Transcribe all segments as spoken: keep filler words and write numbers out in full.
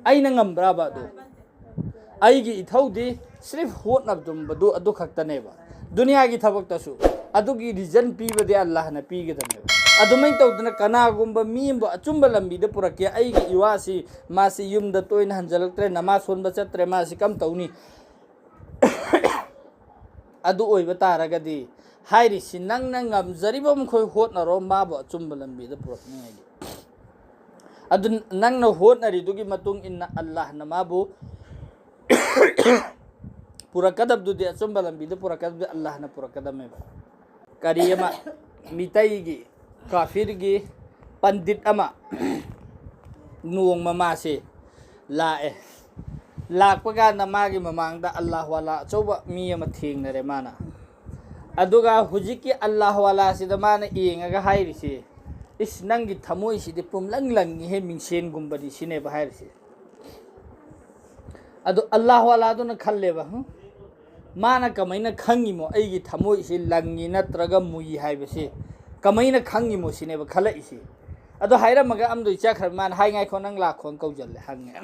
ꯑꯩꯅ ꯉꯝꯕ꯭ꯔꯕ ꯑꯗꯨ? ꯑꯩꯒꯤ ꯏꯊꯧꯗꯤ ꯁ꯭ꯔꯤꯐ ꯍꯣꯠꯅꯕꯗꯨꯝꯕꯗꯨ ꯑꯗꯨ ꯈꯛꯇꯅꯦꯕ꯫ ꯗꯨꯅꯤꯌꯥꯒꯤ ꯊꯕꯛꯇꯁꯨ ꯑꯗꯨꯒꯤ ꯔꯤꯖꯟ ꯄꯤꯕꯗꯤ ꯑꯜꯂꯥꯍꯅ ꯄꯤꯒꯗꯕꯅꯦꯕ꯫ ꯑꯗꯨꯃꯥꯏꯅ ꯇꯧꯗꯅ ꯀꯅꯥꯒꯨꯝꯕ ꯃꯤ ꯑꯃꯕꯨ ꯑꯆꯨꯝꯕ ꯂꯝꯕꯤꯗ ꯄꯨꯔꯛꯀꯦ, ꯑꯩꯒꯤ ꯏꯋꯥꯁꯤ ꯃꯥꯁꯤ ꯌꯨꯝꯗ ꯇꯣꯏꯅ ꯍꯟꯖꯜꯂꯛꯇ꯭ꯔꯦ, ꯅꯃꯥꯖ ꯁꯣꯟꯕ ꯆꯠꯇ꯭ꯔꯦ, ꯃꯥꯁꯤ ꯀꯝ ꯇꯧꯅꯤ? ꯑꯗꯨ ꯑꯣꯏꯕ ꯇꯥꯔꯒꯗꯤ ꯍꯥꯏꯔꯤꯁꯤ ꯅꯪꯅ ꯉꯝꯖꯔꯤꯕ ꯃꯈꯣꯏ ꯍꯣꯠꯅꯔꯣ, ꯃꯥꯕꯨ ꯑꯆꯨꯝꯕ ꯂꯝꯕꯤꯗ ꯄꯨꯔꯛꯅꯤꯡꯉꯥꯏꯒꯤ꯫ ꯑꯗꯨ ꯅꯪꯅ ꯍꯣꯠꯅꯔꯤꯗꯨꯒꯤ ꯃꯇꯨꯡ ꯏꯟꯅ ꯑꯜꯂꯥꯍꯅ ꯃꯥꯕꯨ ꯄꯨꯔꯛꯀꯗꯕꯗꯨꯗꯤ, ꯑꯆꯨꯝꯕ ꯂꯝꯕꯤꯗ ꯄꯨꯔꯛꯀꯗꯕꯗꯤ ꯑꯜꯂꯥꯍꯅ ꯄꯨꯔꯛꯀꯗꯕꯅꯦꯕ꯫ ꯀꯔꯤ ꯑꯃ, ꯃꯤꯇꯩꯒꯤ ꯀꯥꯐꯤꯔꯒꯤ ꯄꯟꯗꯤꯠ ꯑꯃ ꯅꯣꯡꯃ ꯃꯥꯁꯦ ꯂꯥꯛꯑꯦ꯫ ꯂꯥꯛꯄ ꯀꯥꯟꯗ ꯃꯥꯒꯤ ꯃꯃꯥꯡꯗ ꯑꯜꯂꯥꯍꯋꯥꯂꯥ ꯑꯆꯧꯕ ꯃꯤ ꯑꯃ ꯊꯦꯡꯅꯔꯦ ꯃꯥꯅ꯫ ꯑꯗꯨꯒ ꯍꯧꯖꯤꯛꯀꯤ ꯑꯜꯂꯥꯍꯋꯥꯂꯥꯁꯤꯗ ꯃꯥꯅ ꯌꯦꯡꯉꯒ ꯍꯥꯏꯔꯤꯁꯤ, "ꯏꯁ, ꯅꯪꯒꯤ ꯊꯃꯣꯏꯁꯤꯗꯤ ꯄꯨꯝꯂꯪ ꯂꯪꯉꯤꯍꯦ, ꯃꯤꯡꯁꯦꯟꯒꯨꯝꯕꯅꯤ" ꯁꯤꯅꯦꯕ ꯍꯥꯏꯔꯤꯁꯦ꯫ ꯑꯗꯣ ꯑꯜꯂꯥꯍꯋꯥꯂꯥꯗꯨꯅ ꯈꯜꯂꯦꯕ, "ꯍꯝ? ꯃꯥꯅ ꯀꯃꯥꯏꯅ ꯈꯪꯉꯤꯃꯣ ꯑꯩꯒꯤ ꯊꯃꯣꯏꯁꯤ ꯂꯪꯉꯤ ꯅꯠꯇ꯭ꯔꯒ ꯃꯨꯏ ꯍꯥꯏꯕꯁꯤ? ꯀꯃꯥꯏꯅ ꯈꯪꯉꯤꯃꯣ?" ꯁꯤꯅꯦꯕ ꯈꯜꯂꯛꯏꯁꯤ꯫ ꯑꯗꯣ ꯍꯥꯏꯔꯝꯃꯒ ꯑꯃꯗꯨ ꯆꯠꯈ꯭ꯔꯕ, ꯃꯥꯅ, "ꯍꯥꯏ, ꯉꯥꯏꯈꯣ, ꯅꯪ ꯂꯥꯛꯈꯣꯅ" ꯀꯧꯖꯜꯂꯦ, ꯍꯪꯉꯦ꯫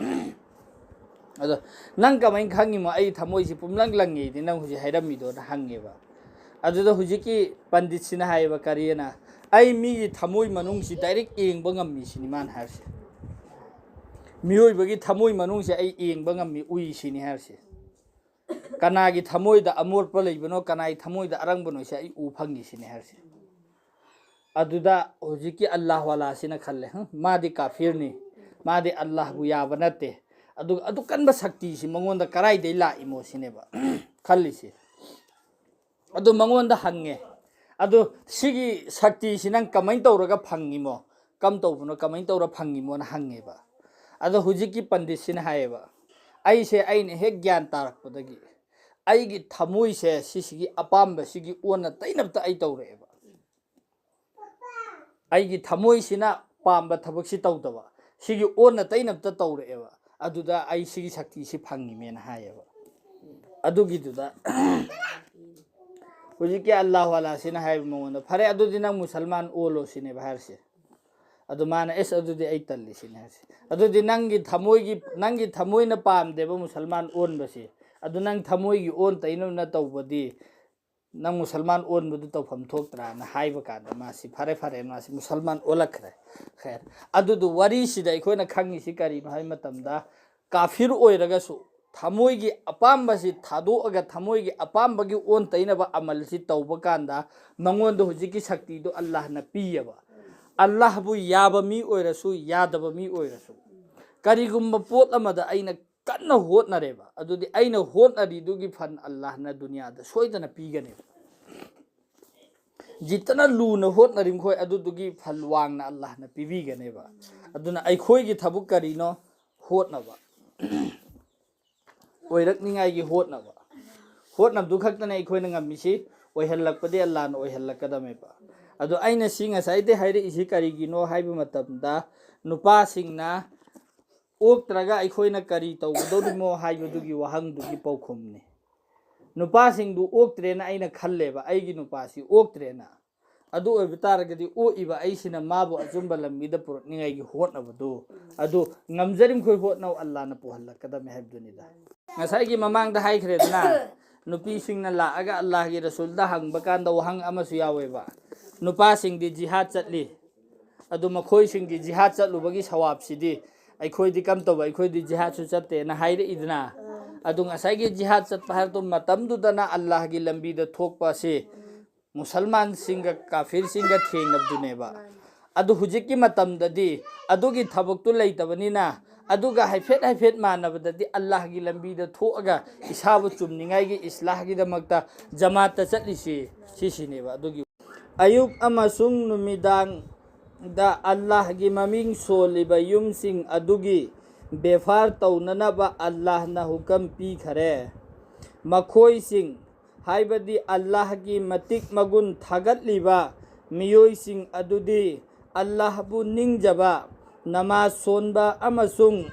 ꯑꯗꯣ, "ꯅꯪ ꯀꯃꯥꯏꯅ ꯈꯪꯉꯤꯃꯣ ꯑꯩ ꯊꯃꯣꯏꯁꯤ ꯄꯨꯝꯂꯪ ꯂꯪꯉꯤꯗꯤ ꯅꯪ ꯍꯧꯖꯤꯛ ꯍꯥꯏꯔꯝꯃꯤꯗꯣꯅ?" ꯍꯪꯉꯦꯕ꯫ ꯑꯗꯨꯗ ꯍꯧꯖꯤꯛꯀꯤ ꯄꯟꯗꯤꯠꯁꯤꯅ ꯍꯥꯏꯌꯦꯕ, ꯀꯔꯤꯑꯅ, "ꯑꯩ ꯃꯤꯒꯤ ꯊꯃꯣꯏ ꯃꯅꯨꯡꯁꯤ ꯗꯥꯏꯔꯦꯛ ꯌꯦꯡꯕ ꯉꯝꯃꯤ" ꯁꯤꯅꯤ ꯃꯥꯅ ꯍꯥꯏꯔꯤꯁꯦ꯫ "ꯃꯤꯑꯣꯏꯕꯒꯤ ꯊꯃꯣꯏ ꯃꯅꯨꯡꯁꯦ ꯑꯩ ꯌꯦꯡꯕ ꯉꯝꯃꯤ, ꯎꯏ" ꯁꯤꯅꯤ ꯍꯥꯏꯔꯤꯁꯦ꯫ "ꯀꯅꯥꯒꯤ ꯊꯃꯣꯏꯗ ꯑꯃꯣꯠꯄ ꯂꯩꯕꯅꯣ, ꯀꯅꯥꯒꯤ ꯊꯃꯣꯏꯗ ꯑꯔꯪꯕꯅꯣ ꯁꯦ ꯑꯩ ꯎ ꯐꯪꯉꯤ" ꯁꯤꯅꯤ ꯍꯥꯏꯔꯤꯁꯦ꯫ ꯑꯗꯨꯗ ꯍꯧꯖꯤꯛꯀꯤ ꯑꯜꯂꯥꯍꯋꯥꯂꯥꯁꯤꯅ ꯈꯜꯂꯦ, "ꯍꯝ, ꯃꯥꯗꯤ ꯀꯥꯐꯤꯔꯅꯤ, ꯃꯥꯗꯤ ꯑꯜꯂꯥꯍꯕꯨ ꯌꯥꯕ ꯅꯠꯇꯦ, ꯑꯗꯨꯒ ꯑꯗꯨ ꯀꯟꯕ ꯁꯛꯇꯤꯁꯤ ꯃꯉꯣꯟꯗ ꯀꯔꯥꯏꯗꯩ ꯂꯥꯛꯏꯃꯣ?" ꯁꯤꯅꯦꯕ ꯈꯜꯂꯤꯁꯦ꯫ ꯑꯗꯨ ꯃꯉꯣꯟꯗ ꯍꯪꯉꯦ, "ꯑꯗꯨ ꯁꯤꯒꯤ ꯁꯛꯇꯤꯁꯤ ꯅꯪ ꯀꯃꯥꯏꯅ ꯇꯧꯔꯒ ꯐꯪꯉꯤꯃꯣ? ꯀꯝ ꯇꯧꯕꯅꯣ, ꯀꯃꯥꯏꯅ ꯇꯧꯔ ꯐꯪꯉꯤꯃꯣꯅ?" ꯍꯪꯉꯦꯕ꯫ ꯑꯗꯣ ꯍꯧꯖꯤꯛꯀꯤ ꯄꯟꯗꯤꯠꯁꯤꯅ ꯍꯥꯏꯌꯦꯕ, "ꯑꯩꯁꯦ, ꯑꯩꯅ ꯍꯦꯛ ꯒ꯭ꯌꯥꯟ ꯇꯥꯔꯛꯄꯗꯒꯤ ꯑꯩꯒꯤ ꯊꯃꯣꯏꯁꯦ ꯁꯤꯁꯤꯒꯤ ꯑꯄꯥꯝꯕꯁꯤꯒꯤ ꯑꯣꯟꯅ ꯇꯩꯅꯕꯇ ꯑꯩ ꯇꯧꯔꯛꯑꯦꯕ꯫ ꯑꯩꯒꯤ ꯊꯃꯣꯏꯁꯤꯅ ꯄꯥꯝꯕ ꯊꯕꯛꯁꯤ ꯇꯧꯗꯕ, ꯁꯤꯒꯤ ꯑꯣꯟꯅ ꯇꯩꯅꯕꯇ ꯇꯧꯔꯛꯑꯦꯕ꯫ ꯑꯗꯨꯗ ꯑꯩ ꯁꯤꯒꯤ ꯁꯛꯇꯤꯁꯤ ꯐꯪꯉꯤꯃꯦꯅ" ꯍꯥꯏꯌꯦꯕ꯫ ꯑꯗꯨꯒꯤꯗꯨꯗ ꯍꯧꯖꯤꯛꯀꯤ ꯑꯜꯂꯥꯍꯋꯥꯂꯥꯁꯤꯅ ꯍꯥꯏꯕ ꯃꯉꯣꯟꯗ, "ꯐꯔꯦ, ꯑꯗꯨꯗꯤ ꯅꯪ ꯃꯨꯁꯜꯃꯥꯟ ꯑꯣꯜꯂꯣ" ꯁꯤꯅꯦꯕ ꯍꯥꯏꯔꯤꯁꯦ꯫ ꯑꯗꯨ ꯃꯥꯅ, "ꯑꯦꯁ, ꯑꯗꯨꯗꯤ ꯑꯩ ꯇꯜꯂꯤ," ꯁꯤꯅꯦ ꯍꯥꯏꯁꯦ꯫ "ꯑꯗꯨꯗꯤ ꯅꯪꯒꯤ ꯊꯃꯣꯏꯒꯤ, ꯅꯪꯒꯤ ꯊꯃꯣꯏꯅ ꯄꯥꯝꯗꯦꯕ ꯃꯨꯁꯜꯃꯥꯟ ꯑꯣꯟꯕꯁꯤ꯫ ꯑꯗꯨ ꯅꯪ ꯊꯃꯣꯏꯒꯤ ꯑꯣꯟ ꯇꯩꯅꯕ ꯇꯧꯕꯗꯤ ꯅꯪ ꯃꯨꯁꯜꯃꯥꯟ ꯑꯣꯟꯕꯗꯨ ꯇꯧꯐꯝ ꯊꯣꯛꯇ꯭ꯔꯥꯅ" ꯍꯥꯏꯕ ꯀꯥꯟꯗ ꯃꯥꯁꯤ, ꯐꯔꯦ ꯐꯔꯦ, ꯃꯥꯁꯤ ꯃꯨꯁꯜꯃꯥꯟ ꯑꯣꯜꯂꯛꯈ꯭ꯔꯦ꯫ ꯈꯦꯔ, ꯑꯗꯨꯗꯨ ꯋꯥꯔꯤꯁꯤꯗ ꯑꯩꯈꯣꯏꯅ ꯈꯪꯉꯤꯁꯤ ꯀꯔꯤꯅꯣ ꯍꯥꯏꯕ ꯃꯇꯝꯗ, ꯀꯥꯐꯤꯔ ꯑꯣꯏꯔꯒꯁꯨ ꯊꯃꯣꯏꯒꯤ ꯑꯄꯥꯝꯕꯁꯤ ꯊꯥꯗꯣꯛꯑꯒ ꯊꯃꯣꯏꯒꯤ ꯑꯄꯥꯝꯕꯒꯤ ꯑꯣꯟ ꯇꯩꯅꯕ ꯑꯃꯜꯁꯤ ꯇꯧꯕ ꯀꯥꯟꯗ ꯃꯉꯣꯟꯗ ꯍꯧꯖꯤꯛꯀꯤ ꯁꯛꯇꯤꯗꯨ ꯑꯜꯂꯥꯍꯅ ꯄꯤꯌꯦꯕ꯫ ꯑꯜꯂꯥꯍꯕꯨ ꯌꯥꯕ ꯃꯤ ꯑꯣꯏꯔꯁꯨ, ꯌꯥꯗꯕ ꯃꯤ ꯑꯣꯏꯔꯁꯨ, ꯀꯔꯤꯒꯨꯝꯕ ꯄꯣꯠ ꯑꯃꯗ ꯑꯩꯅ ꯀꯟꯅ ꯍꯣꯠꯅꯔꯦꯕ, ꯑꯗꯨꯗꯤ ꯑꯩꯅ ꯍꯣꯠꯅꯔꯤꯗꯨꯒꯤ ꯐꯟ ꯑꯜꯂꯥꯍꯅ ꯗꯨꯅꯤꯌꯥꯗ ꯁꯣꯏꯗꯅ ꯄꯤꯒꯅꯦꯕ꯫ ꯖꯤꯠꯇꯅ ꯂꯨꯅ ꯍꯣꯠꯅꯔꯤꯃꯈꯣꯏ ꯑꯗꯨꯗꯨꯒꯤ ꯐꯜ ꯋꯥꯡꯅ ꯑꯜꯂꯥꯍꯅ ꯄꯤꯕꯤꯒꯅꯦꯕ꯫ ꯑꯗꯨꯅ ꯑꯩꯈꯣꯏꯒꯤ ꯊꯕꯛ ꯀꯔꯤꯅꯣ? ꯍꯣꯠꯅꯕ꯫ ꯑꯣꯏꯔꯛꯅꯤꯉꯥꯏꯒꯤ ꯍꯣꯠꯅꯕ꯫ ꯍꯣꯠꯅꯕꯗꯨ ꯈꯛꯇꯅ ꯑꯩꯈꯣꯏꯅ ꯉꯝꯃꯤꯁꯤ꯫ ꯑꯣꯏꯍꯜꯂꯛꯄꯗꯤ ꯑꯜꯂꯥꯍꯅ ꯑꯣꯏꯍꯜꯂꯛꯀꯗꯕꯅꯦꯕ꯫ ꯑꯗꯣ ꯑꯩꯅ ꯁꯤ ꯉꯁꯥꯏꯗꯩ ꯍꯥꯏꯔꯛꯏꯁꯤ ꯀꯔꯤꯒꯤꯅꯣ ꯍꯥꯏꯕ ꯃꯇꯝꯗ, ꯅꯨꯄꯥꯁꯤꯡꯅ ꯑꯣꯛꯇ꯭ꯔꯒ ꯑꯩꯈꯣꯏꯅ ꯀꯔꯤ ꯇꯧꯒꯗꯧꯔꯤꯃꯣ ꯍꯥꯏꯕꯗꯨꯒꯤ ꯋꯥꯍꯪꯗꯨꯒꯤ ꯄꯥꯎꯈꯨꯝꯅꯤ꯫ ꯅꯨꯄꯥꯁꯤꯡꯗꯨ ꯑꯣꯛꯇ꯭ꯔꯦꯅ ꯑꯩꯅ ꯈꯜꯂꯦꯕ, ꯑꯩꯒꯤ ꯅꯨꯄꯥꯁꯤ ꯑꯣꯛꯇ꯭ꯔꯦꯅ꯫ ꯑꯗꯨ ꯑꯣꯏꯕ ꯇꯥꯔꯒꯗꯤ ꯑꯣꯛꯏꯕ ꯑꯩꯁꯤꯅ ꯃꯥꯕꯨ ꯑꯆꯨꯝꯕ ꯂꯝꯕꯤꯗ ꯄꯨꯔꯛꯅꯤꯡꯉꯥꯏꯒꯤ ꯍꯣꯠꯅꯕꯗꯨ, ꯑꯗꯨ ꯉꯝꯖꯔꯤꯃꯈꯣꯏ ꯍꯣꯠꯅꯧ, ꯑꯜꯂꯥꯍꯅ ꯄꯨꯍꯜꯂꯛꯀꯗꯕꯅꯤ ꯍꯥꯏꯕꯗꯨꯅꯤꯗ꯫ ꯉꯁꯥꯏꯒꯤ ꯃꯃꯥꯡꯗ ꯍꯥꯏꯈ꯭ꯔꯦꯗꯅ, ꯅꯨꯄꯤꯁꯤꯡꯅ ꯂꯥꯛꯑꯒ ꯑꯜꯂꯥꯍꯒꯤ ꯔꯁꯨꯜꯗ ꯍꯪꯕ ꯀꯥꯟꯗ ꯋꯥꯍꯪ ꯑꯃꯁꯨ ꯌꯥꯎꯋꯦꯕ, ꯅꯨꯄꯥꯁꯤꯡꯗꯤ ꯖꯤꯍꯥꯗ ꯆꯠꯂꯤ, ꯑꯗꯨ ꯃꯈꯣꯏꯁꯤꯡꯒꯤ ꯖꯤꯍꯥꯗ ꯆꯠꯂꯨꯕꯒꯤ ꯁꯋꯥꯕꯁꯤꯗꯤ ꯑꯩꯈꯣꯏꯗꯤ ꯀꯝ ꯇꯧꯕ, ꯑꯩꯈꯣꯏꯗꯤ ꯖꯤꯍꯥꯗꯁꯨ ꯆꯠꯇꯦꯅ ꯍꯥꯏꯔꯛꯏꯗꯅ꯫ ꯑꯗꯨ ꯉꯁꯥꯏꯒꯤ ꯖꯤꯍꯥꯗ ꯆꯠꯄ ꯍꯥꯏꯕꯗꯨ ꯃꯇꯝꯗꯨꯗꯅ ꯑꯜꯂꯥꯍꯒꯤ ꯂꯝꯕꯤꯗ ꯊꯣꯛꯄ ꯑꯁꯤ ꯃꯨꯁꯜꯃꯥꯟꯁꯤꯡꯒ ꯀꯥꯐꯤꯔꯁꯤꯡꯒ ꯊꯦꯡꯅꯕꯗꯨꯅꯦꯕ꯫ ꯑꯗꯨ ꯍꯧꯖꯤꯛꯀꯤ ꯃꯇꯝꯗꯗꯤ ꯑꯗꯨꯒꯤ ꯊꯕꯛꯇꯨ ꯂꯩꯇꯕꯅꯤꯅ, ꯑꯗꯨꯒ ꯍꯥꯏꯐꯦꯠ ꯍꯥꯏꯐꯦꯠ ꯃꯥꯟꯅꯕꯗꯗꯤ ꯑꯜꯂꯥꯍꯒꯤ ꯂꯝꯕꯤꯗ ꯊꯣꯛꯑꯒ ꯏꯁꯥꯕꯨ ꯆꯨꯝꯅꯤꯡꯉꯥꯏꯒꯤ ꯏꯁꯂꯥꯍꯒꯤꯗꯃꯛꯇ ꯖꯃꯥꯠꯇ ꯆꯠꯂꯤꯁꯤ ꯁꯤꯁꯤꯅꯦꯕ꯫ ꯑꯗꯨꯒꯤ ꯑꯌꯨꯛ ꯑꯃꯁꯨꯡ ꯅꯨꯃꯤꯗꯥꯡꯗ ꯑꯜꯂꯥꯍꯒꯤ ꯃꯃꯤꯡ ꯁꯣꯜꯂꯤꯕ ꯌꯨꯝꯁꯤꯡ ꯑꯗꯨꯒꯤ ꯕꯦꯐꯥꯔ ꯇꯧꯅꯅꯕ ꯑꯜꯂꯥꯍꯅ ꯍꯨꯀꯝ ꯄꯤꯈꯔꯦ꯫ ꯃꯈꯣꯏꯁꯤꯡ, ꯍꯥꯏꯕꯗꯤ ꯑꯜꯂꯥꯍꯒꯤ ꯃꯇꯤꯛ ꯃꯒꯨꯟ ꯊꯥꯒꯠꯂꯤꯕ ꯃꯤꯑꯣꯏꯁꯤꯡ ꯑꯗꯨꯗꯤ ꯑꯜꯂꯥꯍꯕꯨ ꯅꯤꯡꯖꯕ, ꯅꯃꯥꯖ ꯁꯣꯟꯕ ꯑꯃꯁꯨꯡ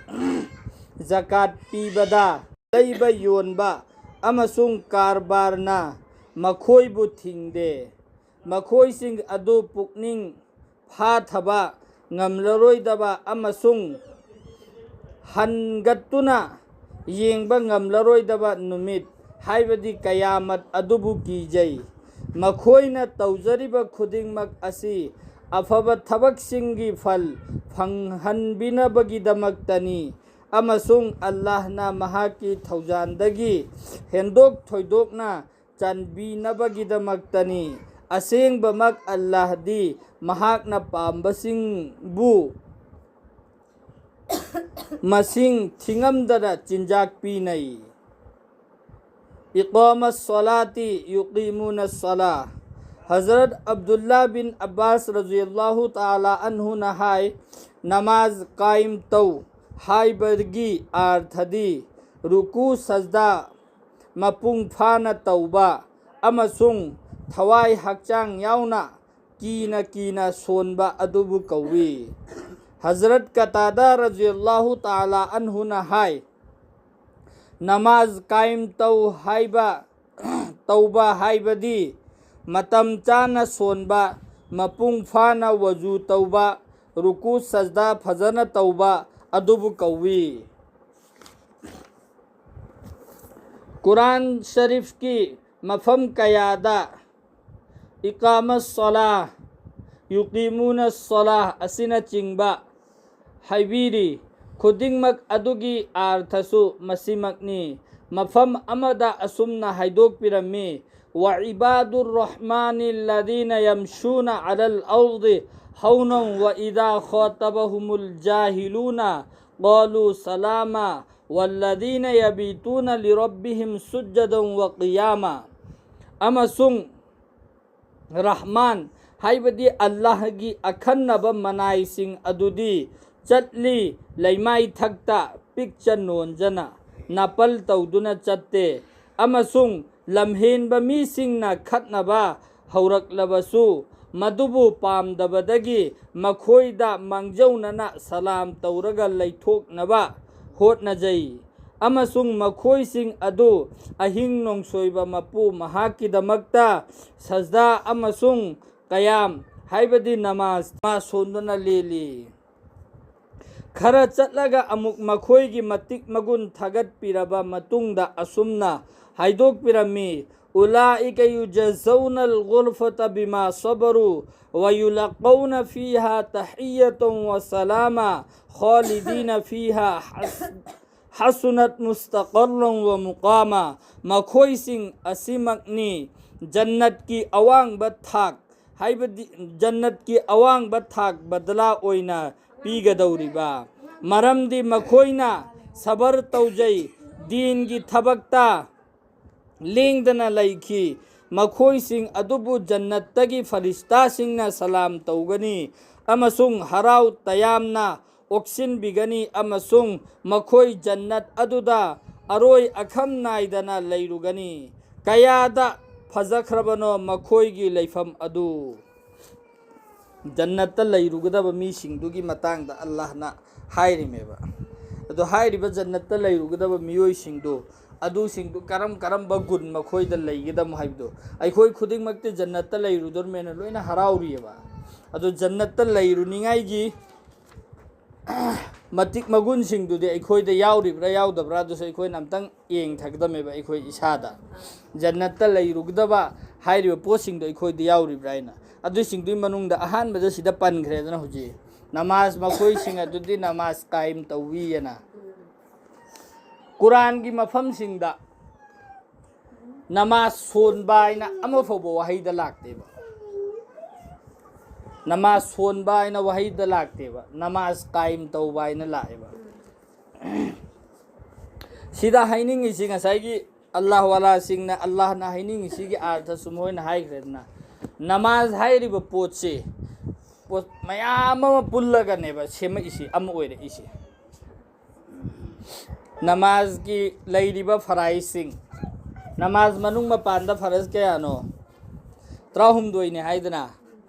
ꯖꯀꯥꯠ ꯄꯤꯕꯗ, ꯂꯩꯕ ꯌꯣꯟꯕ ꯑꯃꯁꯨꯡ ꯀꯔꯕꯥꯔꯅ ꯃꯈꯣꯏꯕꯨ ꯊꯤꯡꯗꯦ꯫ ꯃꯈꯣꯏꯁꯤꯡ ꯑꯗꯨ ꯄꯨꯛꯅꯤꯡ ꯐꯥꯊꯕ ꯉꯝꯂꯔꯣꯏꯗꯕ ꯑꯃꯁꯨꯡ ꯍꯟꯒꯠꯇꯨꯅ ꯌꯦꯡꯕ ꯉꯝꯂꯔꯣꯏꯗꯕ ꯅꯨꯃꯤꯠ, ꯍꯥꯏꯕꯗꯤ ꯀꯌꯥꯃꯠ ꯑꯗꯨꯕꯨ ꯀꯤꯖꯩ꯫ ꯃꯈꯣꯏꯅ ꯇꯧꯖꯔꯤꯕ ꯈꯨꯗꯤꯡꯃꯛ ꯑꯁꯤ ꯑꯐꯕ ꯊꯕꯛꯁꯤꯡꯒꯤ ꯐꯜ ꯐꯪꯍꯟꯕꯤꯅꯕꯒꯤꯗꯃꯛꯇꯅꯤ, ꯑꯃꯁꯨꯡ ꯑꯜꯂꯥꯍꯅ ꯃꯍꯥꯛꯀꯤ ꯊꯧꯖꯥꯜꯗꯒꯤ ꯍꯦꯟꯗꯣꯛ ꯊꯣꯏꯗꯣꯛꯅ ꯆꯥꯟꯕꯤꯅꯕꯒꯤꯗꯃꯛꯇꯅꯤ꯫ ꯑꯁꯦꯡꯕꯃꯛ ꯑꯜꯂꯥꯍꯗꯤ ꯃꯍꯥꯛꯅ ꯄꯥꯝꯕꯁꯤꯡꯕꯨ ꯃꯁꯤꯡ ꯊꯤꯉꯝꯗꯅ ꯆꯤꯟꯖꯥꯛ ꯄꯤꯅꯩ꯫ ꯏꯀꯥꯃ ꯁꯣꯂꯥꯇꯤ ꯌꯨꯀꯤꯃꯨꯅ ꯁꯣꯂꯥ꯫ ꯍꯖꯔꯠ ꯑꯕꯗꯨꯜꯂꯥ ꯕꯤꯟ ꯑꯕꯥꯁ ꯔꯖꯤꯌꯜꯂꯥꯍꯨ ꯇꯥꯂꯥ ꯑꯟꯍꯨꯅ ꯍꯥꯏ, ꯅꯃꯥꯖ ꯀꯥꯏꯝ ꯇꯧ ꯍꯥꯏꯕꯒꯤ ꯑꯥꯔꯊꯗꯤ ꯔꯨꯀꯨ ꯁꯖꯗꯥ ꯃꯄꯨꯡ ꯐꯥꯅ ꯇꯧꯕ ꯑꯃꯁꯨꯡ ꯊꯋꯥꯏ ꯍꯛꯆꯥꯡ ꯌꯥꯎꯅ ꯀꯤꯅ ꯀꯤꯅ ꯁꯣꯟꯕ ꯑꯗꯨꯕꯨ ꯀꯧꯏ꯫ ꯍꯖꯔꯠ ꯀꯇꯥꯗꯥ ꯔꯖꯤꯌꯜꯂꯥꯍꯨ ꯇꯥꯂꯥ ꯑꯟꯍꯨꯅ ꯍꯥꯏ, ꯅꯃꯥꯖ ꯀꯥꯏꯝ ꯇꯧ ꯍꯥꯏꯕ, ꯇꯧꯕ ꯍꯥꯏꯕꯗꯤ ꯃꯇꯝ ꯆꯥꯅ ꯁꯣꯟꯕ, ꯃꯄꯨꯡ ꯐꯥꯅ ꯋꯖꯨ ꯇꯧꯕ, ꯔꯨꯀꯨ ꯁꯖꯗꯥ ꯐꯖꯅ ꯇꯧꯕ ꯑꯗꯨꯕꯨ ꯀꯧꯏ꯫ ꯀꯨꯔꯥꯟ ꯁꯔꯤꯐꯀꯤ ꯃꯐꯝ ꯀꯌꯥꯗ ꯏꯀꯥꯃ ꯁꯣꯂꯥ, ꯌꯨꯀꯤꯃꯨꯅ ꯁꯣꯂꯥ ꯑꯁꯤꯅꯆꯤꯡꯕ ꯍꯥꯏꯕꯤꯔꯤ꯫ ꯈꯨꯗꯤꯡꯃꯛ ꯑꯗꯨꯒꯤ ꯑꯥꯔꯊꯁꯨ ꯃꯁꯤꯃꯛꯅꯤ꯫ ꯃꯐꯝ ꯑꯃꯗ ꯑꯁꯨꯝꯅ ꯍꯥꯏꯗꯣꯛꯄꯤꯔꯝꯃꯤ, وعباد الرحمن الذين يمشون على الأرض هونا وإذا خاطبهم الجاهلون قالوا سلاما والذين يبيتون لربهم سجدا وقياما꯫ ꯑꯃꯁꯨꯡ ꯔꯍꯃꯥꯟ, ꯍꯥꯏꯕꯗꯤ ꯑꯜꯂꯥꯍꯒꯤ ꯑꯈꯟꯅꯕ ꯃꯅꯥꯏꯁꯤꯡ ꯑꯗꯨꯗꯤ ꯆꯠꯂꯤ, ꯂꯩꯃꯥꯏ ꯊꯛꯇ ꯄꯤꯛꯆ ꯅꯣꯟꯖꯅ ꯅꯥꯄꯜ ꯇꯧꯗꯨꯅ ꯆꯠꯇꯦ, ꯑꯃꯁꯨꯡ ꯂꯝꯍꯦꯟꯕ ꯃꯤꯁꯤꯡꯅ ꯈꯠꯅꯕ ꯍꯧꯔꯛꯂꯕꯁꯨ, ꯃꯗꯨꯕꯨ ꯄꯥꯝꯗꯕꯗꯒꯤ ꯃꯈꯣꯏꯗ ꯃꯥꯡꯖꯧꯅꯅ ꯁꯂꯥꯝ ꯇꯧꯔꯒ ꯂꯩꯊꯣꯛꯅꯕ ꯍꯣꯠꯅꯖꯩ꯫ ꯑꯃꯁꯨꯡ ꯃꯈꯣꯏꯁꯤꯡ ꯑꯗꯨ ꯑꯍꯤꯡ ꯅꯣꯡꯁꯣꯏꯕ ꯃꯄꯨ ꯃꯍꯥꯛꯀꯤꯗꯃꯛꯇ ꯁꯖꯗꯥ ꯑꯃꯁꯨꯡ ꯀꯌꯥꯝ, ꯍꯥꯏꯕꯗꯤ ꯅꯃꯥꯖ, ꯅꯃꯥꯖ ꯁꯣꯟꯗꯨꯅ ꯂꯦꯜꯂꯤ꯫ ꯈꯔ ꯆꯠꯂꯒ ꯑꯃꯨꯛ ꯃꯈꯣꯏꯒꯤ ꯃꯇꯤꯛ ꯃꯒꯨꯟ ꯊꯥꯒꯠꯄꯤꯔꯕ ꯃꯇꯨꯡꯗ ꯑꯁꯨꯝꯅ ꯍꯥꯏꯗꯣꯛꯄꯤꯔꯝꯃꯤ: أولئك يجزون الغرفة بما صبروا ويلقون فيها تحية وسلاما خالدين فيها حس-، حسنت مستقرا ومقاما. ꯃꯈꯣꯏꯁꯤꯡ ꯑꯁꯤꯃꯛꯅꯤ ꯖꯟꯅꯠꯀꯤ ꯑꯋꯥꯡꯕ ꯊꯥꯛ, ꯍꯥꯏꯕꯗꯤ ꯖꯟꯅꯠꯀꯤ ꯑꯋꯥꯡꯕ ꯊꯥꯛ ꯕꯗꯂꯥ ꯑꯣꯏꯅ ꯄꯤꯒꯗꯧꯔꯤꯕ, ꯃꯔꯝꯗꯤ ꯃꯈꯣꯏꯅ ꯁꯕꯔ ꯇꯧꯖꯩ, ꯗꯤꯟꯒꯤ ꯊꯕꯛꯇ ꯂꯦꯡꯗꯅ ꯂꯩꯈꯤ꯫ ꯃꯈꯣꯏꯁꯤꯡ ꯑꯗꯨꯕꯨ ꯖꯟꯅꯠꯇꯒꯤ ꯐꯔꯤꯁꯇꯥꯁꯤꯡꯅ ꯁꯂꯥꯝ ꯇꯧꯒꯅꯤ ꯑꯃꯁꯨꯡ ꯍꯔꯥꯎ ꯇꯌꯥꯝꯅ ꯑꯣꯛꯁꯤꯟꯕꯤꯒꯅꯤ ꯑꯃꯁꯨꯡ ꯃꯈꯣꯏ ꯖꯟꯅꯠ ꯑꯗꯨꯗ ꯑꯔꯣꯏ ꯑꯈꯝ ꯅꯥꯏꯗꯅ ꯂꯩꯔꯨꯒꯅꯤ꯫ ꯀꯌꯥꯗ ꯐꯖꯈ꯭ꯔꯕꯅꯣ ꯃꯈꯣꯏꯒꯤ ꯂꯩꯐꯝ ꯑꯗꯨ! ꯖꯟꯅꯠꯇ ꯂꯩꯔꯨꯒꯗꯕ ꯃꯤꯁꯤꯡꯗꯨꯒꯤ ꯃꯇꯥꯡꯗ ꯑꯜꯂꯥꯍꯅ ꯍꯥꯏꯔꯤꯃꯦꯕ꯫ ꯑꯗꯣ ꯍꯥꯏꯔꯤꯕ ꯖꯟꯅꯠꯇ ꯂꯩꯔꯨꯒꯗꯕ ꯃꯤꯑꯣꯏꯁꯤꯡꯗꯨ, ꯑꯗꯨꯁꯤꯡꯗꯨ ꯀꯔꯝ ꯀꯔꯝꯕ ꯒꯨꯟ ꯃꯈꯣꯏꯗ ꯂꯩꯒꯗꯕꯅꯣ ꯍꯥꯏꯕꯗꯨ, ꯑꯩꯈꯣꯏ ꯈꯨꯗꯤꯡꯃꯛꯇꯤ ꯖꯟꯅꯠꯇ ꯂꯩꯔꯨꯗꯣꯔꯃꯦꯅ ꯂꯣꯏꯅ ꯍꯔꯥꯎꯔꯤꯑꯕ꯫ ꯑꯗꯣ ꯖꯟꯅꯠꯇ ꯂꯩꯔꯨꯅꯤꯉꯥꯏꯒꯤ ꯃꯇꯤꯛ ꯃꯒꯨꯟꯁꯤꯡꯗꯨꯗꯤ ꯑꯩꯈꯣꯏꯗ ꯌꯥꯎꯔꯤꯕ꯭ꯔꯥ ꯌꯥꯎꯗꯕ꯭ꯔꯥ, ꯑꯗꯨꯁꯨ ꯑꯩꯈꯣꯏꯅ ꯑꯝꯇꯪ ꯌꯦꯡꯊꯒꯗꯕꯅꯦꯕ ꯑꯩꯈꯣꯏ ꯏꯁꯥꯗ꯫ ꯖꯟꯅꯠꯇ ꯂꯩꯔꯨꯒꯗꯕ ꯍꯥꯏꯔꯤꯕ ꯄꯣꯠꯁꯤꯡꯗꯣ ꯑꯩꯈꯣꯏꯗ ꯌꯥꯎꯔꯤꯕ꯭ꯔꯥ ꯍꯥꯏꯅ꯫ ꯑꯗꯨꯁꯤꯡꯗꯨꯒꯤ ꯃꯅꯨꯡꯗ ꯑꯍꯥꯟꯕꯗ ꯁꯤꯗ ꯄꯟꯈ꯭ꯔꯦꯗꯅ ꯍꯧꯖꯤꯛ, ꯅꯃꯥꯖ, ꯃꯈꯣꯏꯁꯤꯡ ꯑꯗꯨꯗꯤ ꯅꯃꯥꯖ ꯀꯥꯏꯝ ꯇꯧꯋꯤꯑꯅ꯫ ꯀꯨꯔꯥꯟꯒꯤ ꯃꯐꯝꯁꯤꯡꯗ ꯅꯃꯥꯖ ꯁꯣꯟꯕ ꯍꯥꯏꯅ ꯑꯃ ꯐꯥꯎꯕ ꯋꯥꯍꯩꯗ ꯂꯥꯛꯇꯦꯕ꯫ ꯅꯃꯥꯖ ꯁꯣꯟꯕ ꯍꯥꯏꯅ ꯋꯥꯍꯩꯗ ꯂꯥꯛꯇꯦꯕ, ꯅꯃꯥꯖ ꯀꯥꯏꯝ ꯇꯧꯕ ꯍꯥꯏꯅ ꯂꯥꯛꯑꯦꯕ꯫ ꯁꯤꯗ ꯍꯥꯏꯅꯤꯡꯉꯤꯁꯤ ꯉꯁꯥꯏꯒꯤ ꯑꯜꯂꯥꯍ ꯋꯥꯂꯥꯁꯤꯡꯅ, ꯑꯜꯂꯥꯍꯅ ꯍꯥꯏꯅꯤꯡꯉꯤꯁꯤꯒꯤ ꯑꯥꯔꯊꯁꯨ ꯃꯣꯏꯅ ꯍꯥꯏꯈ꯭ꯔꯦꯗꯅ꯫ ꯅꯃꯥꯖ ꯍꯥꯏꯔꯤꯕ ꯄꯣꯠꯁꯤ, ꯄꯣꯠ ꯃꯌꯥꯝ ꯑꯃ ꯄꯨꯜꯂꯒꯅꯦꯕ ꯁꯦꯝꯃꯛꯏꯁꯤ, ꯑꯃ ꯑꯣꯏꯔꯛꯏꯁꯤ꯫ ꯅꯃꯥꯖꯀꯤ ꯂꯩꯔꯤꯕ ꯐꯔꯥꯏꯖꯁꯤꯡ, ꯅꯃꯥꯖ ꯃꯅꯨꯡ ꯃꯄꯥꯟꯗ ꯐꯔꯖ ꯀꯌꯥꯅꯣ? ꯇꯔꯥꯍꯨꯝꯗꯣꯏꯅꯦ ꯍꯥꯏꯗꯅ꯫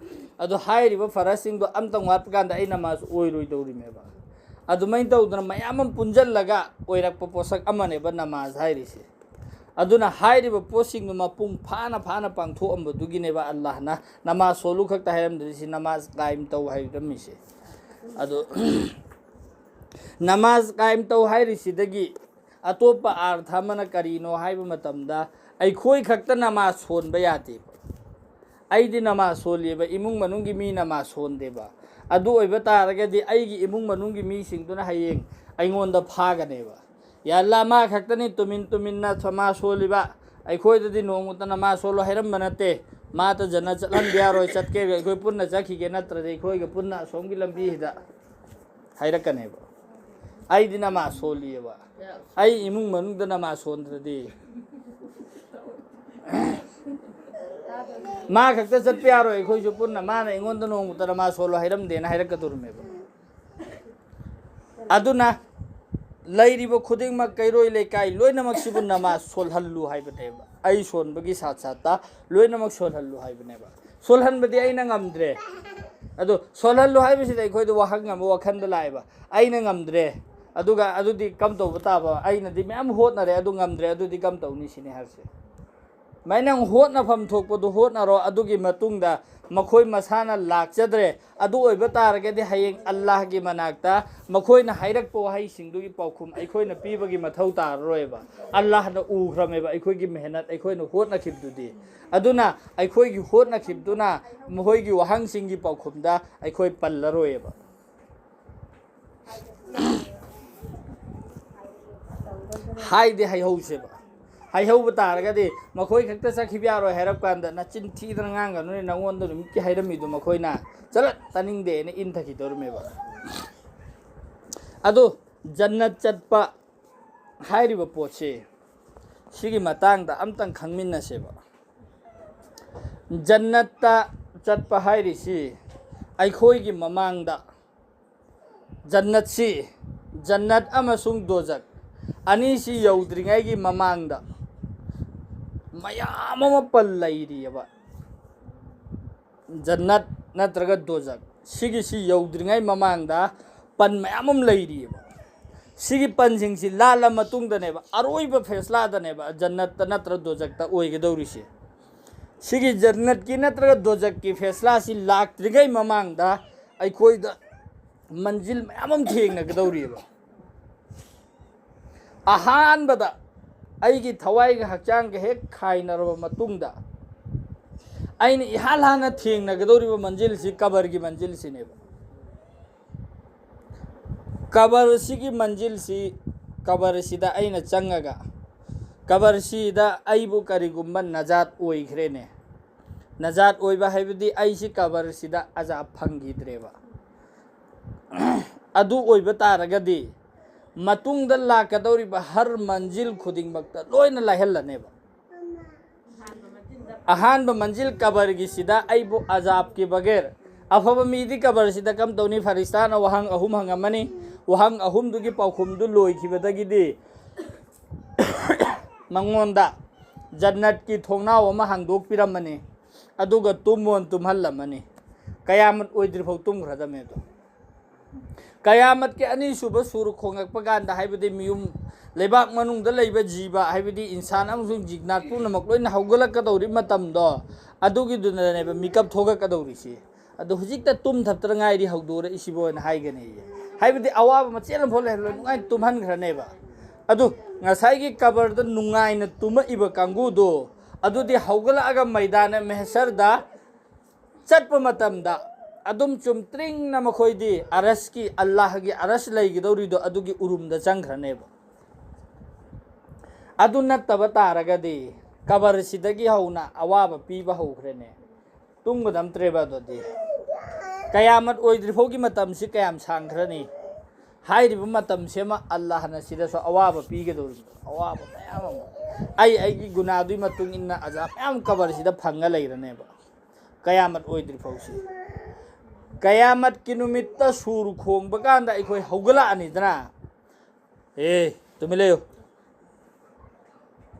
ꯑꯗꯣ ꯍꯥꯏꯔꯤꯕ ꯐꯔꯖꯁꯤꯡꯗꯣ ꯑꯝꯇꯪ ꯋꯥꯠꯄ ꯀꯥꯟꯗ ꯑꯩ ꯅꯃꯥꯖ ꯑꯣꯏꯔꯣꯏꯗꯧꯔꯤꯃꯦꯕ꯫ ꯑꯗꯨꯃꯥꯏꯅ ꯇꯧꯗꯅ ꯃꯌꯥꯝ ꯑꯃ ꯄꯨꯟꯁꯤꯜꯂꯒ ꯑꯣꯏꯔꯛꯄ ꯄꯣꯠꯁꯛ ꯑꯃꯅꯦꯕ ꯅꯃꯥꯖ ꯍꯥꯏꯔꯤꯁꯦ꯫ ꯑꯗꯨꯅ ꯍꯥꯏꯔꯤꯕ ꯄꯣꯠꯁꯤꯡꯗꯨ ꯃꯄꯨꯡ ꯐꯥꯅ ꯐꯥꯅ ꯄꯥꯡꯊꯣꯛꯑꯝꯕꯗꯨꯒꯤꯅꯦꯕ ꯑꯜꯂꯥꯍꯅ ꯅꯃꯥꯖ ꯁꯣꯜꯂꯨ ꯈꯛꯇ ꯍꯥꯏꯔꯝꯗ꯭ꯔꯤꯁꯤ, ꯅꯃꯥꯖ ꯀꯥꯏꯝ ꯇꯧ ꯍꯥꯏꯔꯝꯃꯤꯁꯦ꯫ ꯑꯗꯣ ꯅꯃꯥꯖ ꯀꯥꯏꯝ ꯇꯧ ꯍꯥꯏꯔꯤꯁꯤꯗꯒꯤ ꯑꯇꯣꯞꯄ ꯑꯥꯔꯊ ꯑꯃꯅ ꯀꯔꯤꯅꯣ ꯍꯥꯏꯕ ꯃꯇꯝꯗ, ꯑꯩꯈꯣꯏ ꯈꯛꯇ ꯅꯃꯥꯖ ꯁꯣꯟꯕ ꯌꯥꯗꯦꯕ꯫ ꯑꯩꯗꯤ ꯅꯃꯥꯖ ꯁꯣꯜꯂꯤꯕ, ꯏꯃꯨꯡ ꯃꯅꯨꯡꯒꯤ ꯃꯤ ꯅꯃꯥꯖ ꯁꯣꯟꯗꯦꯕ꯫ ꯑꯗꯨ ꯑꯣꯏꯕ ꯇꯥꯔꯒꯗꯤ ꯑꯩꯒꯤ ꯏꯃꯨꯡ ꯃꯅꯨꯡꯒꯤ ꯃꯤꯁꯤꯡꯗꯨꯅ ꯍꯌꯦꯡ ꯑꯩꯉꯣꯟꯗ ꯐꯥꯒꯅꯦꯕ꯫ "ꯌꯥ ꯑꯜꯂꯥ, ꯃꯥ ꯈꯛꯇꯅꯤ ꯇꯨꯃꯤꯟ ꯇꯨꯃꯤꯟꯅ ꯅꯃꯥꯖ ꯁꯣꯜꯂꯤꯕ, ꯑꯩꯈꯣꯏꯗꯗꯤ ꯅꯣꯡꯃꯇ ꯅꯃꯥꯖ ꯁꯣꯜꯂꯣ ꯍꯥꯏꯔꯝꯕ ꯅꯠꯇꯦ, ꯃꯥꯇ ꯖꯟꯅꯠ ꯆꯠꯍꯟꯕ ꯌꯥꯔꯣꯏ, ꯆꯠꯀꯦ ꯑꯩꯈꯣꯏ ꯄꯨꯟꯅ ꯆꯠꯈꯤꯒꯦ, ꯅꯠꯇ꯭ꯔꯗꯤ ꯑꯩꯈꯣꯏꯒ ꯄꯨꯟꯅ ꯑꯁꯣꯝꯒꯤ ꯂꯝꯕꯤꯁꯤꯗ" ꯍꯥꯏꯔꯛꯀꯅꯦꯕ꯫ ꯑꯩꯗꯤ ꯅꯃꯥꯖ ꯁꯣꯜꯂꯤꯑꯕ, ꯑꯩ ꯏꯃꯨꯡ ꯃꯅꯨꯡꯗ ꯅꯃꯥꯖ ꯁꯣꯟꯗ꯭ꯔꯗꯤ꯫ "ꯃꯥ ꯈꯛꯇ ꯆꯠꯄ ꯌꯥꯔꯣꯏ, ꯑꯩꯈꯣꯏꯁꯨ ꯄꯨꯟꯅ, ꯃꯥꯅ ꯑꯩꯉꯣꯟꯗ ꯅꯣꯡꯃꯇ ꯅꯃꯥꯖ ꯁꯣꯜꯂꯣ ꯍꯥꯏꯔꯝꯗꯦꯅ" ꯍꯥꯏꯔꯛꯀꯗꯧꯔꯤꯃꯦꯕ꯫ ꯑꯗꯨꯅ ꯂꯩꯔꯤꯕ ꯈꯨꯗꯤꯡꯃꯛ, ꯀꯩꯔꯣꯏ ꯂꯩꯀꯥꯏ ꯂꯣꯏꯅꯃꯛꯁꯤꯕꯨ ꯅꯃꯥꯖ ꯁꯣꯜꯍꯜꯂꯨ ꯍꯥꯏꯕꯅꯦꯕ꯫ ꯑꯩ ꯁꯣꯟꯕꯒꯤ ꯁꯥꯠ ꯁꯥꯠꯇ ꯂꯣꯏꯅꯃꯛ ꯁꯣꯜꯍꯜꯂꯨ ꯍꯥꯏꯕꯅꯦꯕ꯫ ꯁꯣꯜꯍꯟꯕꯗꯤ ꯑꯩꯅ ꯉꯝꯗ꯭ꯔꯦ꯫ ꯑꯗꯣ ꯁꯣꯜꯍꯜꯂꯨ ꯍꯥꯏꯕꯁꯤꯗ ꯑꯩꯈꯣꯏꯗ ꯋꯥꯍꯪ ꯑꯃ ꯋꯥꯈꯜꯗ ꯂꯥꯛꯑꯦꯕ, "ꯑꯩꯅ ꯉꯝꯗ꯭ꯔꯦ, ꯑꯗꯨꯒ ꯑꯗꯨꯗꯤ ꯀꯝ ꯇꯧꯕ ꯇꯥꯕ? ꯑꯩꯅꯗꯤ ꯃꯌꯥꯝ ꯍꯣꯠꯅꯔꯦ, ꯑꯗꯨ ꯉꯝꯗ꯭ꯔꯦ, ꯑꯗꯨꯗꯤ ꯀꯝ ꯇꯧꯅꯤ?" ꯁꯤꯅꯤ ꯍꯥꯏꯔꯤꯁꯦ꯫ ꯁꯨꯃꯥꯏꯅ ꯍꯣꯠꯅꯐꯝ ꯊꯣꯛꯄꯗꯨ ꯍꯣꯠꯅꯔꯣ, ꯑꯗꯨꯒꯤ ꯃꯇꯨꯡꯗ ꯃꯈꯣꯏ ꯃꯁꯥꯅ ꯂꯥꯛꯆꯗ꯭ꯔꯦ, ꯑꯗꯨ ꯑꯣꯏꯕ ꯇꯥꯔꯒꯗꯤ ꯍꯌꯦꯡ ꯑꯜꯂꯥꯍꯒꯤ ꯃꯅꯥꯛꯇ ꯃꯈꯣꯏꯅ ꯍꯥꯏꯔꯛꯄ ꯋꯥꯍꯩꯁꯤꯡꯗꯨꯒꯤ ꯄꯥꯎꯈꯨꯝ ꯑꯩꯈꯣꯏꯅ ꯄꯤꯕꯒꯤ ꯃꯊꯧ ꯇꯥꯔꯔꯣꯏꯕ꯫ ꯑꯜꯂꯥꯍꯅ ꯎꯈ꯭ꯔꯃꯦꯕ ꯑꯩꯈꯣꯏꯒꯤ ꯃꯦꯍꯅꯠ, ꯑꯩꯈꯣꯏꯅ ꯍꯣꯠꯅꯈꯤꯕꯗꯨꯗꯤ꯫ ꯑꯗꯨꯅ ꯑꯩꯈꯣꯏꯒꯤ ꯍꯣꯠꯅꯈꯤꯕꯗꯨꯅ ꯃꯈꯣꯏꯒꯤ ꯋꯥꯍꯪꯁꯤꯡꯒꯤ ꯄꯥꯎꯈꯨꯝꯗ ꯑꯩꯈꯣꯏ ꯄꯜꯂꯔꯣꯏꯕ꯫ ꯍꯥꯏꯗꯤ ꯍꯩꯍꯧꯁꯦꯕ꯫ ꯍꯩꯍꯧꯕ ꯇꯥꯔꯒꯗꯤ ꯃꯈꯣꯏ ꯈꯛꯇ ꯆꯠꯈꯤꯕ ꯌꯥꯔꯣꯏ ꯍꯥꯏꯔꯞ ꯀꯥꯟꯗ, "ꯅꯆꯤꯟ ꯊꯤꯗꯅ ꯉꯥꯡꯒꯅꯨꯅꯦ, ꯅꯉꯣꯟꯗ ꯅꯨꯃꯤꯠꯀꯤ ꯍꯥꯏꯔꯝꯃꯤꯗꯣ ꯃꯈꯣꯏꯅ, ꯆꯠꯂ ꯇꯥꯅꯤꯡꯗꯦꯅ" ꯏꯟꯊꯈꯤꯗꯧꯔꯝꯃꯦꯕ꯫ ꯑꯗꯣ ꯖꯟꯅꯠ ꯆꯠꯄ ꯍꯥꯏꯔꯤꯕ ꯄꯣꯠꯁꯦ, ꯁꯤꯒꯤ ꯃꯇꯥꯡꯗ ꯑꯝꯇꯪ ꯈꯪꯃꯤꯟꯅꯁꯦꯕ꯫ ꯖꯟꯅꯠꯇ ꯆꯠꯄ ꯍꯥꯏꯔꯤꯁꯤ ꯑꯩꯈꯣꯏꯒꯤ ꯃꯃꯥꯡꯗ ꯖꯟꯅꯠꯁꯤ, ꯖꯟꯅꯠ ꯑꯃꯁꯨꯡ ꯗꯣꯖꯛ ꯑꯅꯤꯁꯤ ꯌꯧꯗ꯭ꯔꯤꯉꯩꯒꯤ ꯃꯃꯥꯡꯗ ꯃꯌꯥꯝ ꯑꯃ ꯄꯜ ꯂꯩꯔꯤꯑꯕ꯫ ꯖꯟꯅꯠ ꯅꯠꯇ꯭ꯔꯒ ꯗꯣꯖꯛ ꯁꯤꯒꯤꯁꯤ ꯌꯧꯗ꯭ꯔꯤꯉꯩ ꯃꯃꯥꯡꯗ ꯄꯟ ꯃꯌꯥꯝ ꯑꯃ ꯂꯩꯔꯤꯑꯕ꯫ ꯁꯤꯒꯤ ꯄꯟꯁꯤꯡꯁꯤ ꯂꯥꯜꯂ ꯃꯇꯨꯡꯗꯅꯦꯕ, ꯑꯔꯣꯏꯕ ꯐꯦꯁꯂꯥꯗꯅꯦꯕ ꯖꯟꯅꯠꯇ ꯅꯠꯇ꯭ꯔ ꯗꯣꯖꯛꯇ ꯑꯣꯏꯒꯗꯧꯔꯤꯁꯦ꯫ ꯁꯤꯒꯤ ꯖꯟꯅꯠꯀꯤ ꯅꯠꯇ꯭ꯔꯒ ꯗꯣꯖꯛꯀꯤ ꯐꯦꯁꯂꯥꯁꯤ ꯂꯥꯛꯇ꯭ꯔꯤꯉꯩ ꯃꯃꯥꯡꯗ ꯑꯩꯈꯣꯏꯗ ꯃꯟꯖꯤꯜ ꯃꯌꯥꯝ ꯑꯃ ꯊꯦꯡꯅꯒꯗꯧꯔꯤꯕ꯫ ꯑꯍꯥꯟꯕꯗ ꯑꯩꯒꯤ ꯊꯋꯥꯏꯒ ꯍꯛꯆꯥꯡꯒ ꯍꯦꯛ ꯈꯥꯏꯅꯔꯕ ꯃꯇꯨꯡꯗ ꯑꯩꯅ ꯏꯍꯥꯟ ꯍꯥꯟꯅ ꯊꯦꯡꯅꯒꯗꯧꯔꯤꯕ ꯃꯟꯖꯤꯜꯁꯤ ꯀꯕꯔꯒꯤ ꯃꯟꯖꯤꯜꯁꯤꯅꯦꯕ꯫ ꯀꯕꯔꯁꯤꯒꯤ ꯃꯟꯖꯤꯜꯁꯤ, ꯀꯕꯔꯁꯤꯗ ꯑꯩꯅ ꯆꯪꯉꯒ ꯀꯕꯔꯁꯤꯗ ꯑꯩꯕꯨ ꯀꯔꯤꯒꯨꯝꯕ ꯅꯖꯥꯠ ꯑꯣꯏꯈ꯭ꯔꯦꯅꯦ꯫ ꯅꯖꯥꯠ ꯑꯣꯏꯕ ꯍꯥꯏꯕꯗꯤ ꯑꯩꯁꯤ ꯀꯕꯔꯁꯤꯗ ꯑꯖꯥꯕ ꯐꯪꯈꯤꯗ꯭ꯔꯦꯕ꯫ ꯑꯗꯨ ꯑꯣꯏꯕ ꯇꯥꯔꯒꯗꯤ ꯃꯇꯨꯡꯗ ꯂꯥꯛꯀꯗꯧꯔꯤꯕ ꯍꯔ ꯃꯟꯖꯤꯜ ꯈꯨꯗꯤꯡꯃꯛꯇ ꯂꯣꯏꯅ ꯂꯥꯏꯍꯜꯂꯅꯦꯕ꯫ ꯑꯍꯥꯟꯕ ꯃꯟꯖꯤꯜ ꯀꯕꯔꯒꯤꯁꯤꯗ ꯑꯩꯕꯨ ꯑꯖꯥꯕꯀꯤ ꯕꯒꯦꯔ, ꯑꯐꯕ ꯃꯤꯗꯤ ꯀꯕꯔꯁꯤꯗ ꯀꯝ ꯇꯧꯅꯤ? ꯐꯔꯤꯁꯇꯥꯅ ꯋꯥꯍꯪ ꯑꯍꯨꯝ ꯍꯪꯉꯝꯃꯅꯤ꯫ ꯋꯥꯍꯪ ꯑꯍꯨꯝꯗꯨꯒꯤ ꯄꯥꯎꯈꯨꯝꯗꯨ ꯂꯣꯏꯈꯤꯕꯗꯒꯤꯗꯤ ꯃꯉꯣꯟꯗ ꯖꯟꯅꯠꯀꯤ ꯊꯣꯡꯅꯥꯎ ꯑꯃ ꯍꯥꯡꯗꯣꯛꯄꯤꯔꯝꯃꯅꯤ꯫ ꯑꯗꯨꯒ ꯇꯨꯝꯃꯣꯟ ꯇꯨꯝꯍꯜꯂꯝꯃꯅꯤ꯫ ꯀꯌꯥꯃꯠ ꯑꯣꯏꯗ꯭ꯔꯤꯐꯥꯎ ꯇꯨꯝꯈ꯭ꯔꯗꯕꯅꯦ ꯑꯗꯣ꯫ ꯀꯌꯥꯃꯠꯀꯤ ꯑꯅꯤꯁꯨꯕ ꯁꯨꯔ ꯈꯣꯡꯉꯛꯄ ꯀꯥꯟꯗ, ꯍꯥꯏꯕꯗꯤ ꯃꯤꯌꯨꯝ, ꯂꯩꯕꯥꯛ ꯃꯅꯨꯡꯗ ꯂꯩꯕ ꯖꯤꯕ, ꯍꯥꯏꯕꯗꯤ ꯏꯟꯁꯥꯟ ꯑꯃꯁꯨꯡ ꯖꯤꯟꯅꯥꯠ ꯄꯨꯝꯅꯃꯛ ꯂꯣꯏꯅ ꯍꯧꯒꯠꯂꯛꯀꯗꯧꯔꯤ ꯃꯇꯝꯗꯣ, ꯑꯗꯨꯒꯤꯗꯨꯅꯅꯦꯕ ꯃꯤꯀꯞ ꯊꯣꯛꯂꯛꯀꯗꯧꯔꯤꯁꯤ꯫ ꯑꯗꯣ ꯍꯧꯖꯤꯛꯇ ꯇꯨꯝꯊꯞꯇꯅ ꯉꯥꯏꯔꯤ, ꯍꯧꯗꯣꯔꯛꯏꯁꯤꯕꯣꯅ ꯍꯥꯏꯒꯅꯤ꯫ ꯍꯥꯏꯕꯗꯤ ꯑꯋꯥꯕ ꯃꯆꯦꯠ ꯑꯃꯐꯥꯎ ꯂꯩꯍꯜꯂꯣꯏ, ꯅꯨꯡꯉꯥꯏꯅ ꯇꯨꯝꯍꯟꯈ꯭ꯔꯅꯦꯕ꯫ ꯑꯗꯨ ꯉꯁꯥꯏꯒꯤ ꯀꯕꯔꯗ ꯅꯨꯡꯉꯥꯏꯅ ꯇꯨꯝꯃꯛꯏꯕ ꯀꯥꯡꯕꯨꯗꯣ, ꯑꯗꯨꯗꯤ ꯍꯧꯒꯠꯂꯛꯑꯒ ꯃꯩꯗꯥꯅ ꯃꯦꯍꯁꯔꯗ ꯆꯠꯄ ꯃꯇꯝꯗ ꯑꯗꯨꯝ ꯆꯨꯝꯇ꯭ꯔꯤꯡꯅ ꯃꯈꯣꯏꯗꯤ ꯑꯔꯁꯀꯤ, ꯑꯜꯂꯥꯍꯒꯤ ꯑꯔꯁ ꯂꯩꯒꯗꯧꯔꯤꯗꯣ ꯑꯗꯨꯒꯤ ꯎꯔꯨꯝꯗ ꯆꯪꯈ꯭ꯔꯅꯦꯕ꯫ ꯑꯗꯨ ꯅꯠꯇꯕ ꯇꯥꯔꯒꯗꯤ ꯀꯕꯔꯁꯤꯗꯒꯤ ꯍꯧꯅ ꯑꯋꯥꯕ ꯄꯤꯕ ꯍꯧꯈ꯭ꯔꯦꯅꯦ꯫ ꯇꯨꯝꯒꯗꯝꯇ꯭ꯔꯦꯕ ꯑꯗꯨꯗꯤ꯫ ꯀꯌꯥꯃꯠ ꯑꯣꯏꯗ꯭ꯔꯤꯐꯥꯎꯒꯤ ꯃꯇꯝꯁꯤ ꯀꯌꯥꯝ ꯁꯥꯡꯈ꯭ꯔꯅꯤ? ꯍꯥꯏꯔꯤꯕ ꯃꯇꯝꯁꯤ ꯑꯃ ꯑꯜꯂꯥꯍꯅ ꯁꯤꯗꯁꯨ ꯑꯋꯥꯕ ꯄꯤꯒꯗꯧꯔꯤꯕ, ꯑꯋꯥꯕ ꯃꯌꯥꯝ ꯑꯃ꯫ ꯑꯩ ꯑꯩꯒꯤ ꯒꯨꯅꯥꯗꯨꯒꯤ ꯃꯇꯨꯡ ꯏꯟꯅ ꯑꯖꯥꯕ ꯃꯌꯥꯝ ꯀꯕꯔꯁꯤꯗ ꯐꯪꯉ ꯂꯩꯔꯅꯦꯕ꯫ ꯀꯌꯥꯃꯠ ꯑꯣꯏꯗ꯭ꯔꯤ ꯐꯥꯎꯁꯤ꯫ ꯀꯌꯥꯃꯠꯀꯤ ꯅꯨꯃꯤꯠꯇ ꯁꯨꯔ ꯈꯣꯡꯕ ꯀꯥꯟꯗ ꯑꯩꯈꯣꯏ ꯍꯧꯒꯠꯂꯛꯑꯅꯤꯗꯅ꯫ ꯑꯦ, ꯇꯨꯃꯤꯟ ꯂꯩꯌꯨ꯫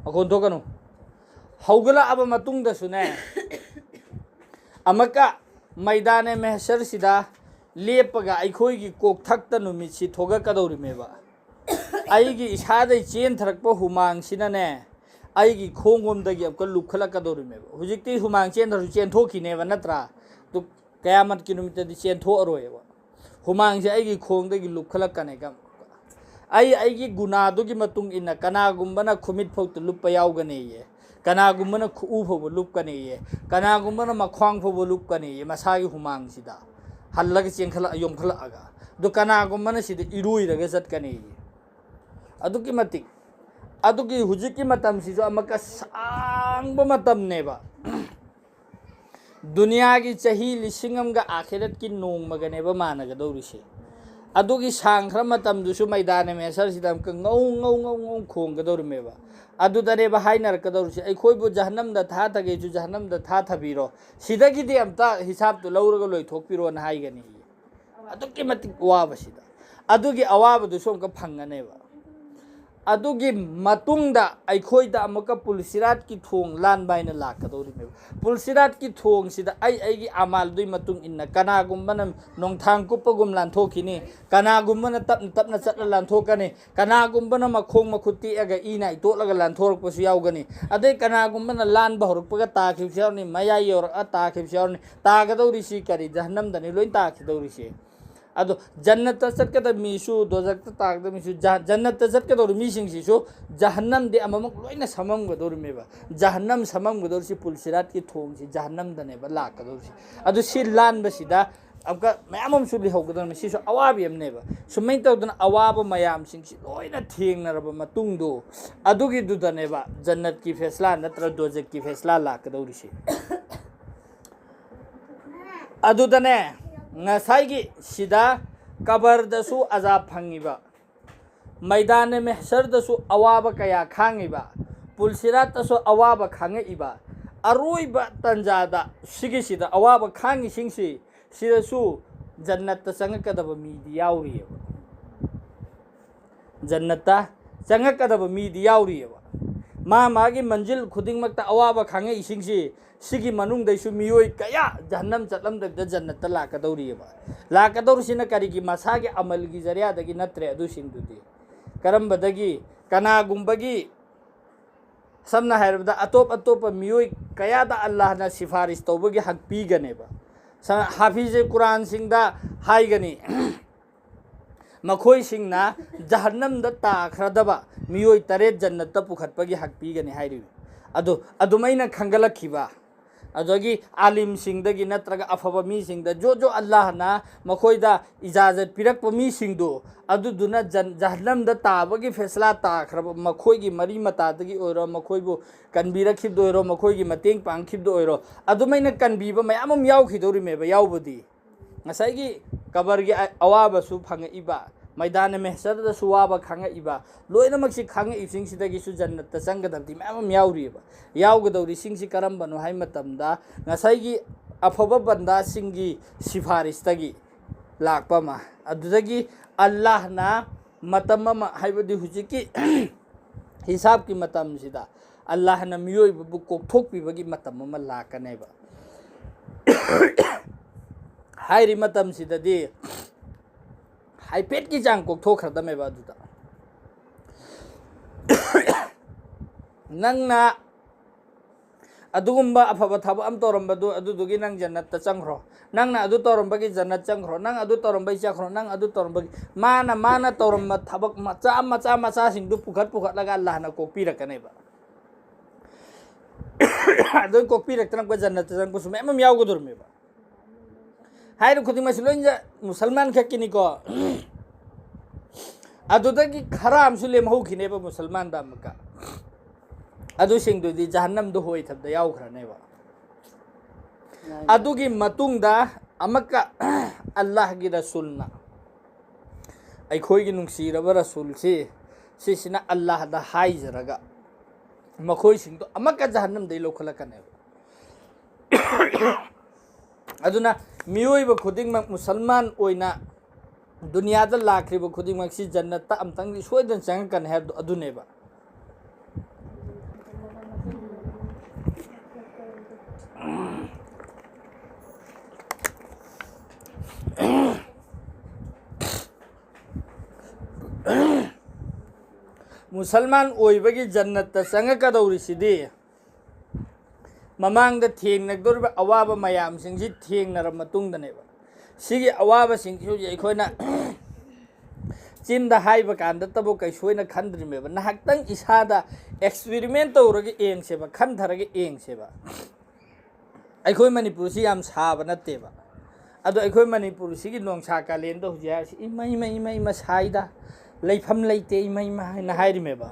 ꯃꯈꯣꯟ ꯊꯣꯛꯀꯅꯨ꯫ ꯍꯧꯒꯠꯂꯛꯑꯕ ꯃꯇꯨꯡꯗꯁꯨꯅꯦ, ꯑꯃꯨꯛꯀ ꯃꯩꯗꯥꯅꯦ ꯃꯦꯍꯁꯔꯁꯤꯗ ꯂꯦꯞꯄꯒ ꯑꯩꯈꯣꯏꯒꯤ ꯀꯣꯛꯊꯛꯇ ꯅꯨꯃꯤꯠꯁꯤ ꯊꯣꯛꯂꯛꯀꯗꯧꯔꯤꯃꯦꯕ꯫ ꯑꯩꯒꯤ ꯏꯁꯥꯗꯩ ꯆꯦꯟꯊꯔꯛꯄ ꯍꯨꯃꯥꯡꯁꯤꯅꯅꯦ, ꯑꯩꯒꯤ ꯈꯣꯡꯂꯣꯝꯗꯒꯤ ꯑꯃꯨꯛꯀ ꯂꯨꯞꯈꯠꯂꯛꯀꯗꯧꯔꯤꯃꯦꯕ꯫ ꯍꯧꯖꯤꯛꯇꯤ ꯍꯨꯃꯥꯡ ꯆꯦꯟꯊꯔꯁꯨ ꯆꯦꯟꯊꯣꯛꯈꯤꯅꯦꯕ, ꯅꯠꯇ꯭ꯔꯥ? ꯑꯗꯨ ꯀꯌꯥꯃꯠꯀꯤ ꯅꯨꯃꯤꯠꯇꯗꯤ ꯆꯦꯟꯊꯣꯛꯑꯔꯣꯏꯕ꯫ ꯍꯨꯃꯥꯡꯁꯦ ꯑꯩꯒꯤ ꯈꯣꯡꯗꯒꯤ ꯂꯨꯞꯈꯠꯂꯛꯀꯅꯤ꯫ ꯑꯩ ꯑꯩꯒꯤ ꯒꯨꯅꯥꯗꯨꯒꯤ ꯃꯇꯨꯡ ꯏꯟꯅ ꯀꯅꯥꯒꯨꯝꯕꯅ ꯈꯨꯃꯤꯠ ꯐꯥꯎꯗ ꯂꯨꯞꯄ ꯌꯥꯎꯒꯅꯤꯌꯦ, ꯀꯅꯥꯒꯨꯝꯕꯅ ꯈꯨꯎ ꯐꯥꯎꯕ ꯂꯨꯞꯀꯅꯤꯌꯦ, ꯀꯅꯥꯒꯨꯝꯕꯅ ꯃꯈ꯭ꯋꯥꯡ ꯐꯥꯎꯕ ꯂꯨꯞꯀꯅꯤꯌꯦ, ꯃꯁꯥꯒꯤ ꯍꯨꯃꯥꯡꯁꯤꯗ ꯍꯜꯂꯒ ꯆꯦꯟꯈꯠꯂꯛ ꯌꯣꯝꯈꯠꯂꯛꯑꯒ꯫ ꯑꯗꯣ ꯀꯅꯥꯒꯨꯝꯕꯅ ꯁꯤꯗ ꯏꯔꯣꯏꯔꯒ ꯆꯠꯀꯅꯤꯌꯦ꯫ ꯑꯗꯨꯛꯀꯤ ꯃꯇꯤꯛ, ꯑꯗꯨꯒꯤ ꯍꯧꯖꯤꯛꯀꯤ ꯃꯇꯝꯁꯤꯁꯨ ꯑꯃꯨꯛꯀ ꯁꯥꯡꯕ ꯃꯇꯝꯅꯦꯕ꯫ ꯗꯨꯅꯤꯌꯥꯒꯤ ꯆꯍꯤ ꯂꯤꯁꯤꯡ ꯑꯃꯒ ꯑꯥꯈꯤꯔꯠꯀꯤ ꯅꯣꯡꯃꯒꯅꯦꯕ ꯃꯥꯟꯅꯒꯗꯧꯔꯤꯁꯦ꯫ ꯑꯗꯨꯒꯤ ꯁꯥꯡꯈ꯭ꯔ ꯃꯇꯝꯗꯨꯁꯨ ꯃꯩꯗꯥꯅ ꯃꯦꯁꯔꯁꯤꯗ ꯑꯃꯨꯛꯀ ꯉꯧ ꯉꯧ ꯉꯧ ꯉꯧ ꯈꯣꯡꯒꯗꯧꯔꯤꯃꯦꯕ꯫ ꯑꯗꯨꯗꯅꯦꯕ ꯍꯥꯏꯅꯔꯛꯀꯗꯧꯔꯤꯁꯦ, "ꯑꯩꯈꯣꯏꯕꯨ ꯖꯍꯟꯅꯝꯗ ꯊꯥꯊꯒꯦꯁꯨ ꯖꯍꯟꯅꯝꯗ ꯊꯥꯊꯕꯤꯔꯣ, ꯁꯤꯗꯒꯤꯗꯤ ꯑꯝꯇ ꯍꯤꯁꯥꯞꯇꯨ ꯂꯧꯔꯒ ꯂꯣꯏꯊꯣꯛꯄꯤꯔꯣꯅ" ꯍꯥꯏꯒꯅꯤ꯫ ꯑꯗꯨꯛꯀꯤ ꯃꯇꯤꯛ ꯋꯥꯕꯁꯤꯗ, ꯑꯗꯨꯒꯤ ꯑꯋꯥꯕꯗꯨꯁꯨ ꯑꯃꯨꯛꯀ ꯐꯪꯒꯅꯦꯕ꯫ ꯑꯗꯨꯒꯤ ꯃꯇꯨꯡꯗ ꯑꯩꯈꯣꯏꯗ ꯑꯃꯨꯛꯀ ꯄꯨꯜꯁꯤꯔꯥꯠꯀꯤ ꯊꯣꯡ ꯂꯥꯟꯕ ꯍꯥꯏꯅ ꯂꯥꯛꯀꯗꯧꯔꯤꯕꯅꯦꯕ꯫ ꯄꯨꯜꯁꯤꯔꯥꯠꯀꯤ ꯊꯣꯡꯁꯤꯗ ꯑꯩ ꯑꯩꯒꯤ ꯑꯃꯥꯜꯗꯨꯒꯤ ꯃꯇꯨꯡ ꯏꯟꯅ, ꯀꯅꯥꯒꯨꯝꯕꯅ ꯅꯣꯡꯊꯥꯡ ꯀꯨꯞꯄꯒꯨꯝ ꯂꯥꯟꯊꯣꯛꯈꯤꯅꯤ, ꯀꯅꯥꯒꯨꯝꯕꯅ ꯇꯞꯅ ꯇꯞꯅ ꯆꯠꯂ ꯂꯥꯟꯊꯣꯛꯀꯅꯤ, ꯀꯅꯥꯒꯨꯝꯕꯅ ꯃꯈꯣꯡ ꯃꯈꯨꯠ ꯇꯦꯛꯑꯒ ꯏ ꯅꯥꯏ ꯇꯣꯠꯂꯒ ꯂꯥꯟꯊꯣꯔꯛꯄꯁꯨ ꯌꯥꯎꯒꯅꯤ, ꯑꯗꯩ ꯀꯅꯥꯒꯨꯝꯕꯅ ꯂꯥꯟꯕ ꯍꯧꯔꯛꯄꯒ ꯇꯥꯈꯤꯕꯁꯨ ꯌꯥꯎꯔꯅꯤ, ꯃꯌꯥꯏ ꯌꯧꯔꯛꯑ ꯇꯥꯈꯤꯕꯁꯨ ꯌꯥꯎꯔꯅꯤ꯫ ꯇꯥꯒꯗꯧꯔꯤꯁꯤ ꯀꯔꯤ? ꯖꯍꯟꯅꯝꯗꯅꯤ ꯂꯣꯏ ꯇꯥꯈꯤꯗꯧꯔꯤꯁꯤ꯫ ꯑꯗꯣ ꯖꯟꯅꯠꯇ ꯆꯠꯀꯗꯕ ꯃꯤꯁꯨ, ꯗꯣꯖꯛꯇ ꯇꯥꯒꯗꯕ ꯃꯤꯁꯨ, ꯖ-, ꯖꯟꯅꯠꯇ ꯆꯠꯀꯗꯧꯔꯤꯕ ꯃꯤꯁꯤꯡꯁꯤꯁꯨ ꯖꯍꯟꯅꯝꯗꯤ ꯑꯃꯃꯛ ꯂꯣꯏꯅ ꯁꯝꯃꯝꯒꯗꯧꯔꯤꯃꯦꯕ꯫ ꯖꯍꯟꯅꯝ ꯁꯝꯃꯝꯒꯗꯧꯔꯤꯁꯤ ꯄꯨꯜꯁꯤꯔꯥꯠꯀꯤ ꯊꯣꯡꯁꯤ ꯖꯍꯟꯅꯝꯗꯅꯦꯕ ꯂꯥꯛꯀꯗꯧꯔꯤꯁꯤ꯫ ꯑꯗꯨ ꯁꯤ ꯂꯥꯟꯕꯁꯤꯗ ꯑꯃꯨꯛꯀ ꯃꯌꯥꯝ ꯑꯃꯁꯨ ꯂꯩꯍꯧꯒꯗꯧꯔꯤꯕꯅꯤ꯫ ꯁꯤꯁꯨ ꯑꯋꯥꯕ ꯑꯃꯅꯦꯕ꯫ ꯁꯨꯃꯥꯏꯅ ꯇꯧꯗꯅ ꯑꯋꯥꯕ ꯃꯌꯥꯝꯁꯤꯡꯁꯤ ꯂꯣꯏꯅ ꯊꯦꯡꯅꯔꯕ ꯃꯇꯨꯡꯗꯣ, ꯑꯗꯨꯒꯤꯗꯨꯗꯅꯦꯕ ꯖꯟꯅꯠꯀꯤ ꯐꯦꯁꯂꯥ ꯅꯠꯇ꯭ꯔ ꯗꯣꯖꯛꯀꯤ ꯐꯦꯁꯂꯥ ꯂꯥꯛꯀꯗꯧꯔꯤꯁꯤ꯫ ꯑꯗꯨꯗꯅꯦ, ꯉꯁꯥꯏꯒꯤ ꯁꯤꯗ ꯀꯕꯔꯗꯁꯨ ꯑꯖꯥꯕ ꯐꯪꯉꯤꯕ, ꯃꯩꯗꯥꯅꯦ ꯃꯦꯍꯁꯔꯗꯁꯨ ꯑꯋꯥꯕ ꯀꯌꯥ ꯈꯥꯡꯉꯤꯕ, ꯄꯨꯜꯁꯤꯔꯥꯠꯇꯁꯨ ꯑꯋꯥꯕ ꯈꯥꯡꯉꯛꯏꯕ, ꯑꯔꯣꯏꯕ ꯇꯟꯖꯥꯗ ꯁꯤꯒꯤꯁꯤꯗ ꯑꯋꯥꯕ ꯈꯥꯡꯉꯤꯁꯤꯡꯁꯤ ꯁꯤꯗꯁꯨ ꯖꯟꯅꯠꯇ ꯆꯪꯉꯛꯀꯗꯕ ꯃꯤꯗꯤ ꯌꯥꯎꯔꯤꯑꯕ꯫ ꯖꯟꯅꯠꯇ ꯆꯪꯉꯛꯀꯗꯕ ꯃꯤꯗꯤ ꯌꯥꯎꯔꯤꯑꯕ꯫ ꯃꯥ ꯃꯥꯒꯤ ꯃꯟꯖꯤꯜ ꯈꯨꯗꯤꯡꯃꯛꯇ ꯑꯋꯥꯕ ꯈꯥꯡꯉꯛꯏꯁꯤꯡꯁꯤ, ꯁꯤꯒꯤ ꯃꯅꯨꯡꯗꯩꯁꯨ ꯃꯤꯑꯣꯏ ꯀꯌꯥ ꯖꯍꯟꯅꯝ ꯆꯠꯂꯝꯗꯕꯤꯗ ꯖꯟꯅꯠꯇ ꯂꯥꯛꯀꯗꯧꯔꯤꯑꯕ꯫ ꯂꯥꯛꯀꯗꯧꯔꯤꯁꯤꯅ ꯀꯔꯤꯒꯤ? ꯃꯁꯥꯒꯤ ꯑꯃꯜꯒꯤ ꯖꯔꯤꯌꯥꯗꯒꯤ ꯅꯠꯇ꯭ꯔꯦ꯫ ꯑꯗꯨꯁꯤꯡꯗꯨꯗꯤ ꯀꯔꯝꯕꯗꯒꯤ? ꯀꯅꯥꯒꯨꯝꯕꯒꯤ, ꯁꯝꯅ ꯍꯥꯏꯔꯕꯗ, ꯑꯇꯣꯞ ꯑꯇꯣꯞꯄ ꯃꯤꯑꯣꯏ ꯀꯌꯥꯗ ꯑꯜꯂꯥꯍꯅ ꯁꯤꯐꯥꯔꯤꯁ ꯇꯧꯕꯒꯤ ꯍꯛ ꯄꯤꯒꯅꯦꯕ꯫ ꯁ-, ꯍꯥꯐꯤꯖꯦ ꯀꯨꯔꯥꯟꯁꯤꯡꯗ ꯍꯥꯏꯒꯅꯤ, ꯃꯈꯣꯏꯁꯤꯡꯅ ꯖꯍꯟꯅꯝꯗ ꯇꯥꯈ꯭ꯔꯗꯕ ꯃꯤꯑꯣꯏ ꯇꯔꯦꯠ ꯖꯟꯅꯠꯇ ꯄꯨꯈꯠꯄꯒꯤ ꯍꯛ ꯄꯤꯒꯅꯤ ꯍꯥꯏꯔꯤꯕ꯫ ꯑꯗꯨ ꯑꯗꯨꯃꯥꯏꯅ ꯈꯟꯒꯠꯂꯛꯈꯤꯕ, ꯑꯗꯒꯤ ꯑꯥꯂꯤꯝꯁꯤꯡꯗꯒꯤ ꯅꯠꯇ꯭ꯔꯒ ꯑꯐꯕ ꯃꯤꯁꯤꯡꯗ ꯖꯣ ꯖꯣ ꯑꯜꯂꯥꯍꯅ ꯃꯈꯣꯏꯗ ꯏꯖꯥꯖꯠ ꯄꯤꯔꯛꯄ ꯃꯤꯁꯤꯡꯗꯨ, ꯑꯗꯨꯗꯨꯅ ꯖꯟ-, ꯖꯍꯟꯅꯝꯗ ꯇꯥꯕꯒꯤ ꯐꯦꯁꯂꯥ ꯇꯥꯈ꯭ꯔꯕ, ꯃꯈꯣꯏꯒꯤ ꯃꯔꯤ ꯃꯇꯥꯗꯒꯤ ꯑꯣꯏꯔꯣ, ꯃꯈꯣꯏꯕꯨ ꯀꯟꯕꯤꯔꯛꯈꯤꯕꯗ ꯑꯣꯏꯔꯣ, ꯃꯈꯣꯏꯒꯤ ꯃꯇꯦꯡ ꯄꯥꯡꯈꯤꯕꯗ ꯑꯣꯏꯔꯣ, ꯑꯗꯨꯃꯥꯏꯅ ꯀꯟꯕꯤꯕ ꯃꯌꯥꯝ ꯑꯃ ꯌꯥꯎꯈꯤꯗꯧꯔꯤꯃꯦꯕ꯫ ꯌꯥꯎꯕꯗꯤ ꯉꯁꯥꯏꯒꯤ ꯀꯕꯔꯒꯤ ꯑ-, ꯑꯋꯥꯕꯁꯨ ꯐꯪꯉꯛꯏꯕ, ꯃꯩꯗꯥꯅ ꯃꯦꯍꯁꯔꯗꯁꯨ ꯋꯥꯕ ꯈꯪꯉꯛꯏꯕ, ꯂꯣꯏꯅꯃꯛꯁꯤ ꯈꯪꯉꯛꯏꯕꯁꯤꯡꯁꯤꯗꯒꯤꯁꯨ ꯖꯟꯅꯠꯇ ꯆꯪꯒꯗꯕꯗꯤ ꯃꯌꯥꯝ ꯑꯃ ꯌꯥꯎꯔꯤꯑꯕ꯫ ꯌꯥꯎꯒꯗꯧꯔꯤꯁꯤꯡꯁꯤ ꯀꯔꯝꯕꯅꯣ ꯍꯥꯏ ꯃꯇꯝꯗ, ꯉꯁꯥꯏꯒꯤ ꯑꯐꯕ ꯕꯟꯗꯥꯁꯤꯡꯒꯤ ꯁꯤꯐꯥꯔꯤꯁꯇꯒꯤ ꯂꯥꯛꯄ ꯑꯃ, ꯑꯗꯨꯗꯒꯤ ꯑꯜꯂꯥꯍꯅ ꯃꯇꯝ ꯑꯃ, ꯍꯥꯏꯕꯗꯤ ꯍꯧꯖꯤꯛꯀꯤ ꯍꯤꯁꯥꯕꯀꯤ ꯃꯇꯝꯁꯤꯗ ꯑꯜꯂꯥꯍꯅ ꯃꯤꯑꯣꯏꯕꯕꯨ ꯀꯣꯛꯊꯣꯛꯄꯤꯕꯒꯤ ꯃꯇꯝ ꯑꯃ ꯂꯥꯛꯀꯅꯦꯕ꯫ ꯍꯥꯏꯔꯤ ꯃꯇꯝꯁꯤꯗꯗꯤ ꯍꯥꯏꯐꯦꯠꯀꯤ ꯆꯥꯡ ꯀꯣꯛꯊꯣꯛꯈ꯭ꯔꯗꯃꯦꯕ꯫ ꯑꯗꯨꯗ ꯅꯪꯅ ꯑꯗꯨꯒꯨꯝꯕ ꯑꯐꯕ ꯊꯕꯛ ꯑꯃ ꯇꯧꯔꯝꯕꯗꯨ, ꯑꯗꯨꯗꯨꯒꯤ ꯅꯪ ꯖꯟꯅꯠꯇ ꯆꯪꯈ꯭ꯔꯣ, ꯅꯪꯅ ꯑꯗꯨ ꯇꯧꯔꯝꯕꯒꯤ ꯖꯟꯅꯠ ꯆꯪꯈ꯭ꯔꯣ, ꯅꯪ ꯑꯗꯨ ꯇꯧꯔꯝꯕꯒꯤ ꯆꯠꯈ꯭ꯔꯣ, ꯅꯪ ꯑꯗꯨ ꯇꯧꯔꯝꯕꯒꯤ, ꯃꯥꯅ, ꯃꯥꯅ ꯇꯧꯔꯝꯕ ꯊꯕꯛ ꯃꯆꯥ, ꯃꯆꯥ, ꯃꯆꯥꯁꯤꯡꯗꯨ ꯄꯨꯈꯠ ꯄꯨꯈꯠꯂꯒ ꯑꯜꯂꯥꯍꯅ ꯀꯣꯛꯄꯤꯔꯛꯀꯅꯦꯕ꯫ ꯑꯗꯨ ꯀꯣꯛꯄꯤꯔꯛꯇꯅ ꯑꯩꯈꯣꯏ ꯖꯟꯅꯠꯇ ꯆꯪꯕꯁꯨ ꯃꯌꯥꯝ ꯑꯃ ꯌꯥꯎꯒꯗꯧꯔꯤꯕꯅꯦꯕ꯫ ꯍꯥꯏꯔꯤꯕ ꯈꯨꯗꯤꯡꯃꯛꯁꯤ ꯂꯣꯏꯅ ꯃꯨꯁꯜꯃꯥꯟ ꯈꯛꯀꯤꯅꯤꯀꯣ꯫ ꯑꯗꯨꯗꯒꯤ ꯈꯔ ꯑꯃꯁꯨ ꯂꯦꯝꯍꯧꯈꯤꯅꯦꯕ ꯃꯨꯁꯜꯃꯥꯟꯗ ꯑꯃꯨꯛꯀ꯫ ꯑꯗꯨꯁꯤꯡꯗꯨꯗꯤ ꯖꯍꯟꯅꯝꯗ ꯍꯣꯏꯊꯕꯗ ꯌꯥꯎꯈ꯭ꯔꯅꯦꯕ꯫ ꯑꯗꯨꯒꯤ ꯃꯇꯨꯡꯗ ꯑꯃꯨꯛꯀ ꯑꯜꯂꯥꯍꯒꯤ ꯔꯁꯨꯜꯅ, ꯑꯩꯈꯣꯏꯒꯤ ꯅꯨꯡꯁꯤꯔꯕ ꯔꯁꯨꯜꯁꯤ, ꯁꯤꯁꯤꯅ ꯑꯜꯂꯥꯍꯗ ꯍꯥꯏꯖꯔꯒ ꯃꯈꯣꯏꯁꯤꯡꯗꯣ ꯑꯃꯨꯛꯀ ꯖꯍꯟꯅꯝꯗꯒꯤ ꯂꯧꯈꯠꯂꯛꯀꯅꯦꯕ꯫ ꯑꯗꯨꯅ ꯃꯤꯑꯣꯏꯕ ꯈꯨꯗꯤꯡꯃꯛ ꯃꯨꯁꯜꯃꯥꯟ ꯑꯣꯏꯅ ꯗꯨꯅꯤꯌꯥꯗ ꯂꯥꯛꯈ꯭ꯔꯤꯕ ꯈꯨꯗꯤꯡꯃꯛꯁꯤ ꯖꯟꯅꯠꯇ ꯑꯝꯇꯪꯗꯤ ꯁꯣꯏꯗꯅ ꯆꯪꯉꯛꯀꯅꯤ ꯍꯥꯏꯕꯗꯣ ꯑꯗꯨꯅꯦꯕ꯫ ꯃꯨꯁꯜꯃꯥꯟ ꯑꯣꯏꯕꯒꯤ ꯖꯟꯅꯠꯇ ꯆꯪꯉꯛꯀꯗꯧꯔꯤꯁꯤꯗꯤ ꯃꯃꯥꯡꯗ ꯊꯦꯡꯅꯒꯗꯧꯔꯤꯕ ꯑꯋꯥꯕ ꯃꯌꯥꯝꯁꯤꯡꯁꯤ ꯊꯦꯡꯅꯔꯕ ꯃꯇꯨꯡꯗꯅꯦꯕ꯫ ꯁꯤꯒꯤ ꯑꯋꯥꯕꯁꯤꯡꯁꯤ ꯍꯧꯖꯤꯛ ꯑꯩꯈꯣꯏꯅ ꯆꯤꯟꯗ ꯍꯥꯏꯕ ꯀꯥꯟꯗꯇꯕꯨ ꯀꯩꯁꯨ ꯑꯣꯏꯅ ꯈꯟꯗ꯭ꯔꯤꯃꯦꯕ꯫ ꯉꯥꯏꯍꯥꯛꯇꯪ ꯏꯁꯥꯗ ꯑꯦꯛꯁꯄꯤꯔꯤꯃꯦꯟ ꯇꯧꯔꯒ ꯌꯦꯡꯁꯦꯕ, ꯈꯟꯊꯔꯒ ꯌꯦꯡꯁꯦꯕ꯫ ꯑꯩꯈꯣꯏ ꯃꯅꯤꯄꯨꯔꯁꯤ ꯌꯥꯝ ꯁꯥꯕ ꯅꯠꯇꯦꯕ꯫ ꯑꯗꯣ ꯑꯩꯈꯣꯏ ꯃꯅꯤꯄꯨꯔꯁꯤꯒꯤ ꯅꯣꯡꯁꯥ ꯀꯥꯂꯦꯟꯗ ꯍꯧꯖꯤꯛ ꯍꯥꯏꯔꯤꯁꯤ ꯏꯃꯩ ꯏꯃꯩ ꯏꯃꯩ ꯏꯃ ꯁꯥꯏꯗ, ꯂꯩꯐꯝ ꯂꯩꯇꯦ ꯏꯃꯩ ꯏꯃ ꯍꯥꯏꯅ ꯍꯥꯏꯔꯤꯃꯦꯕ꯫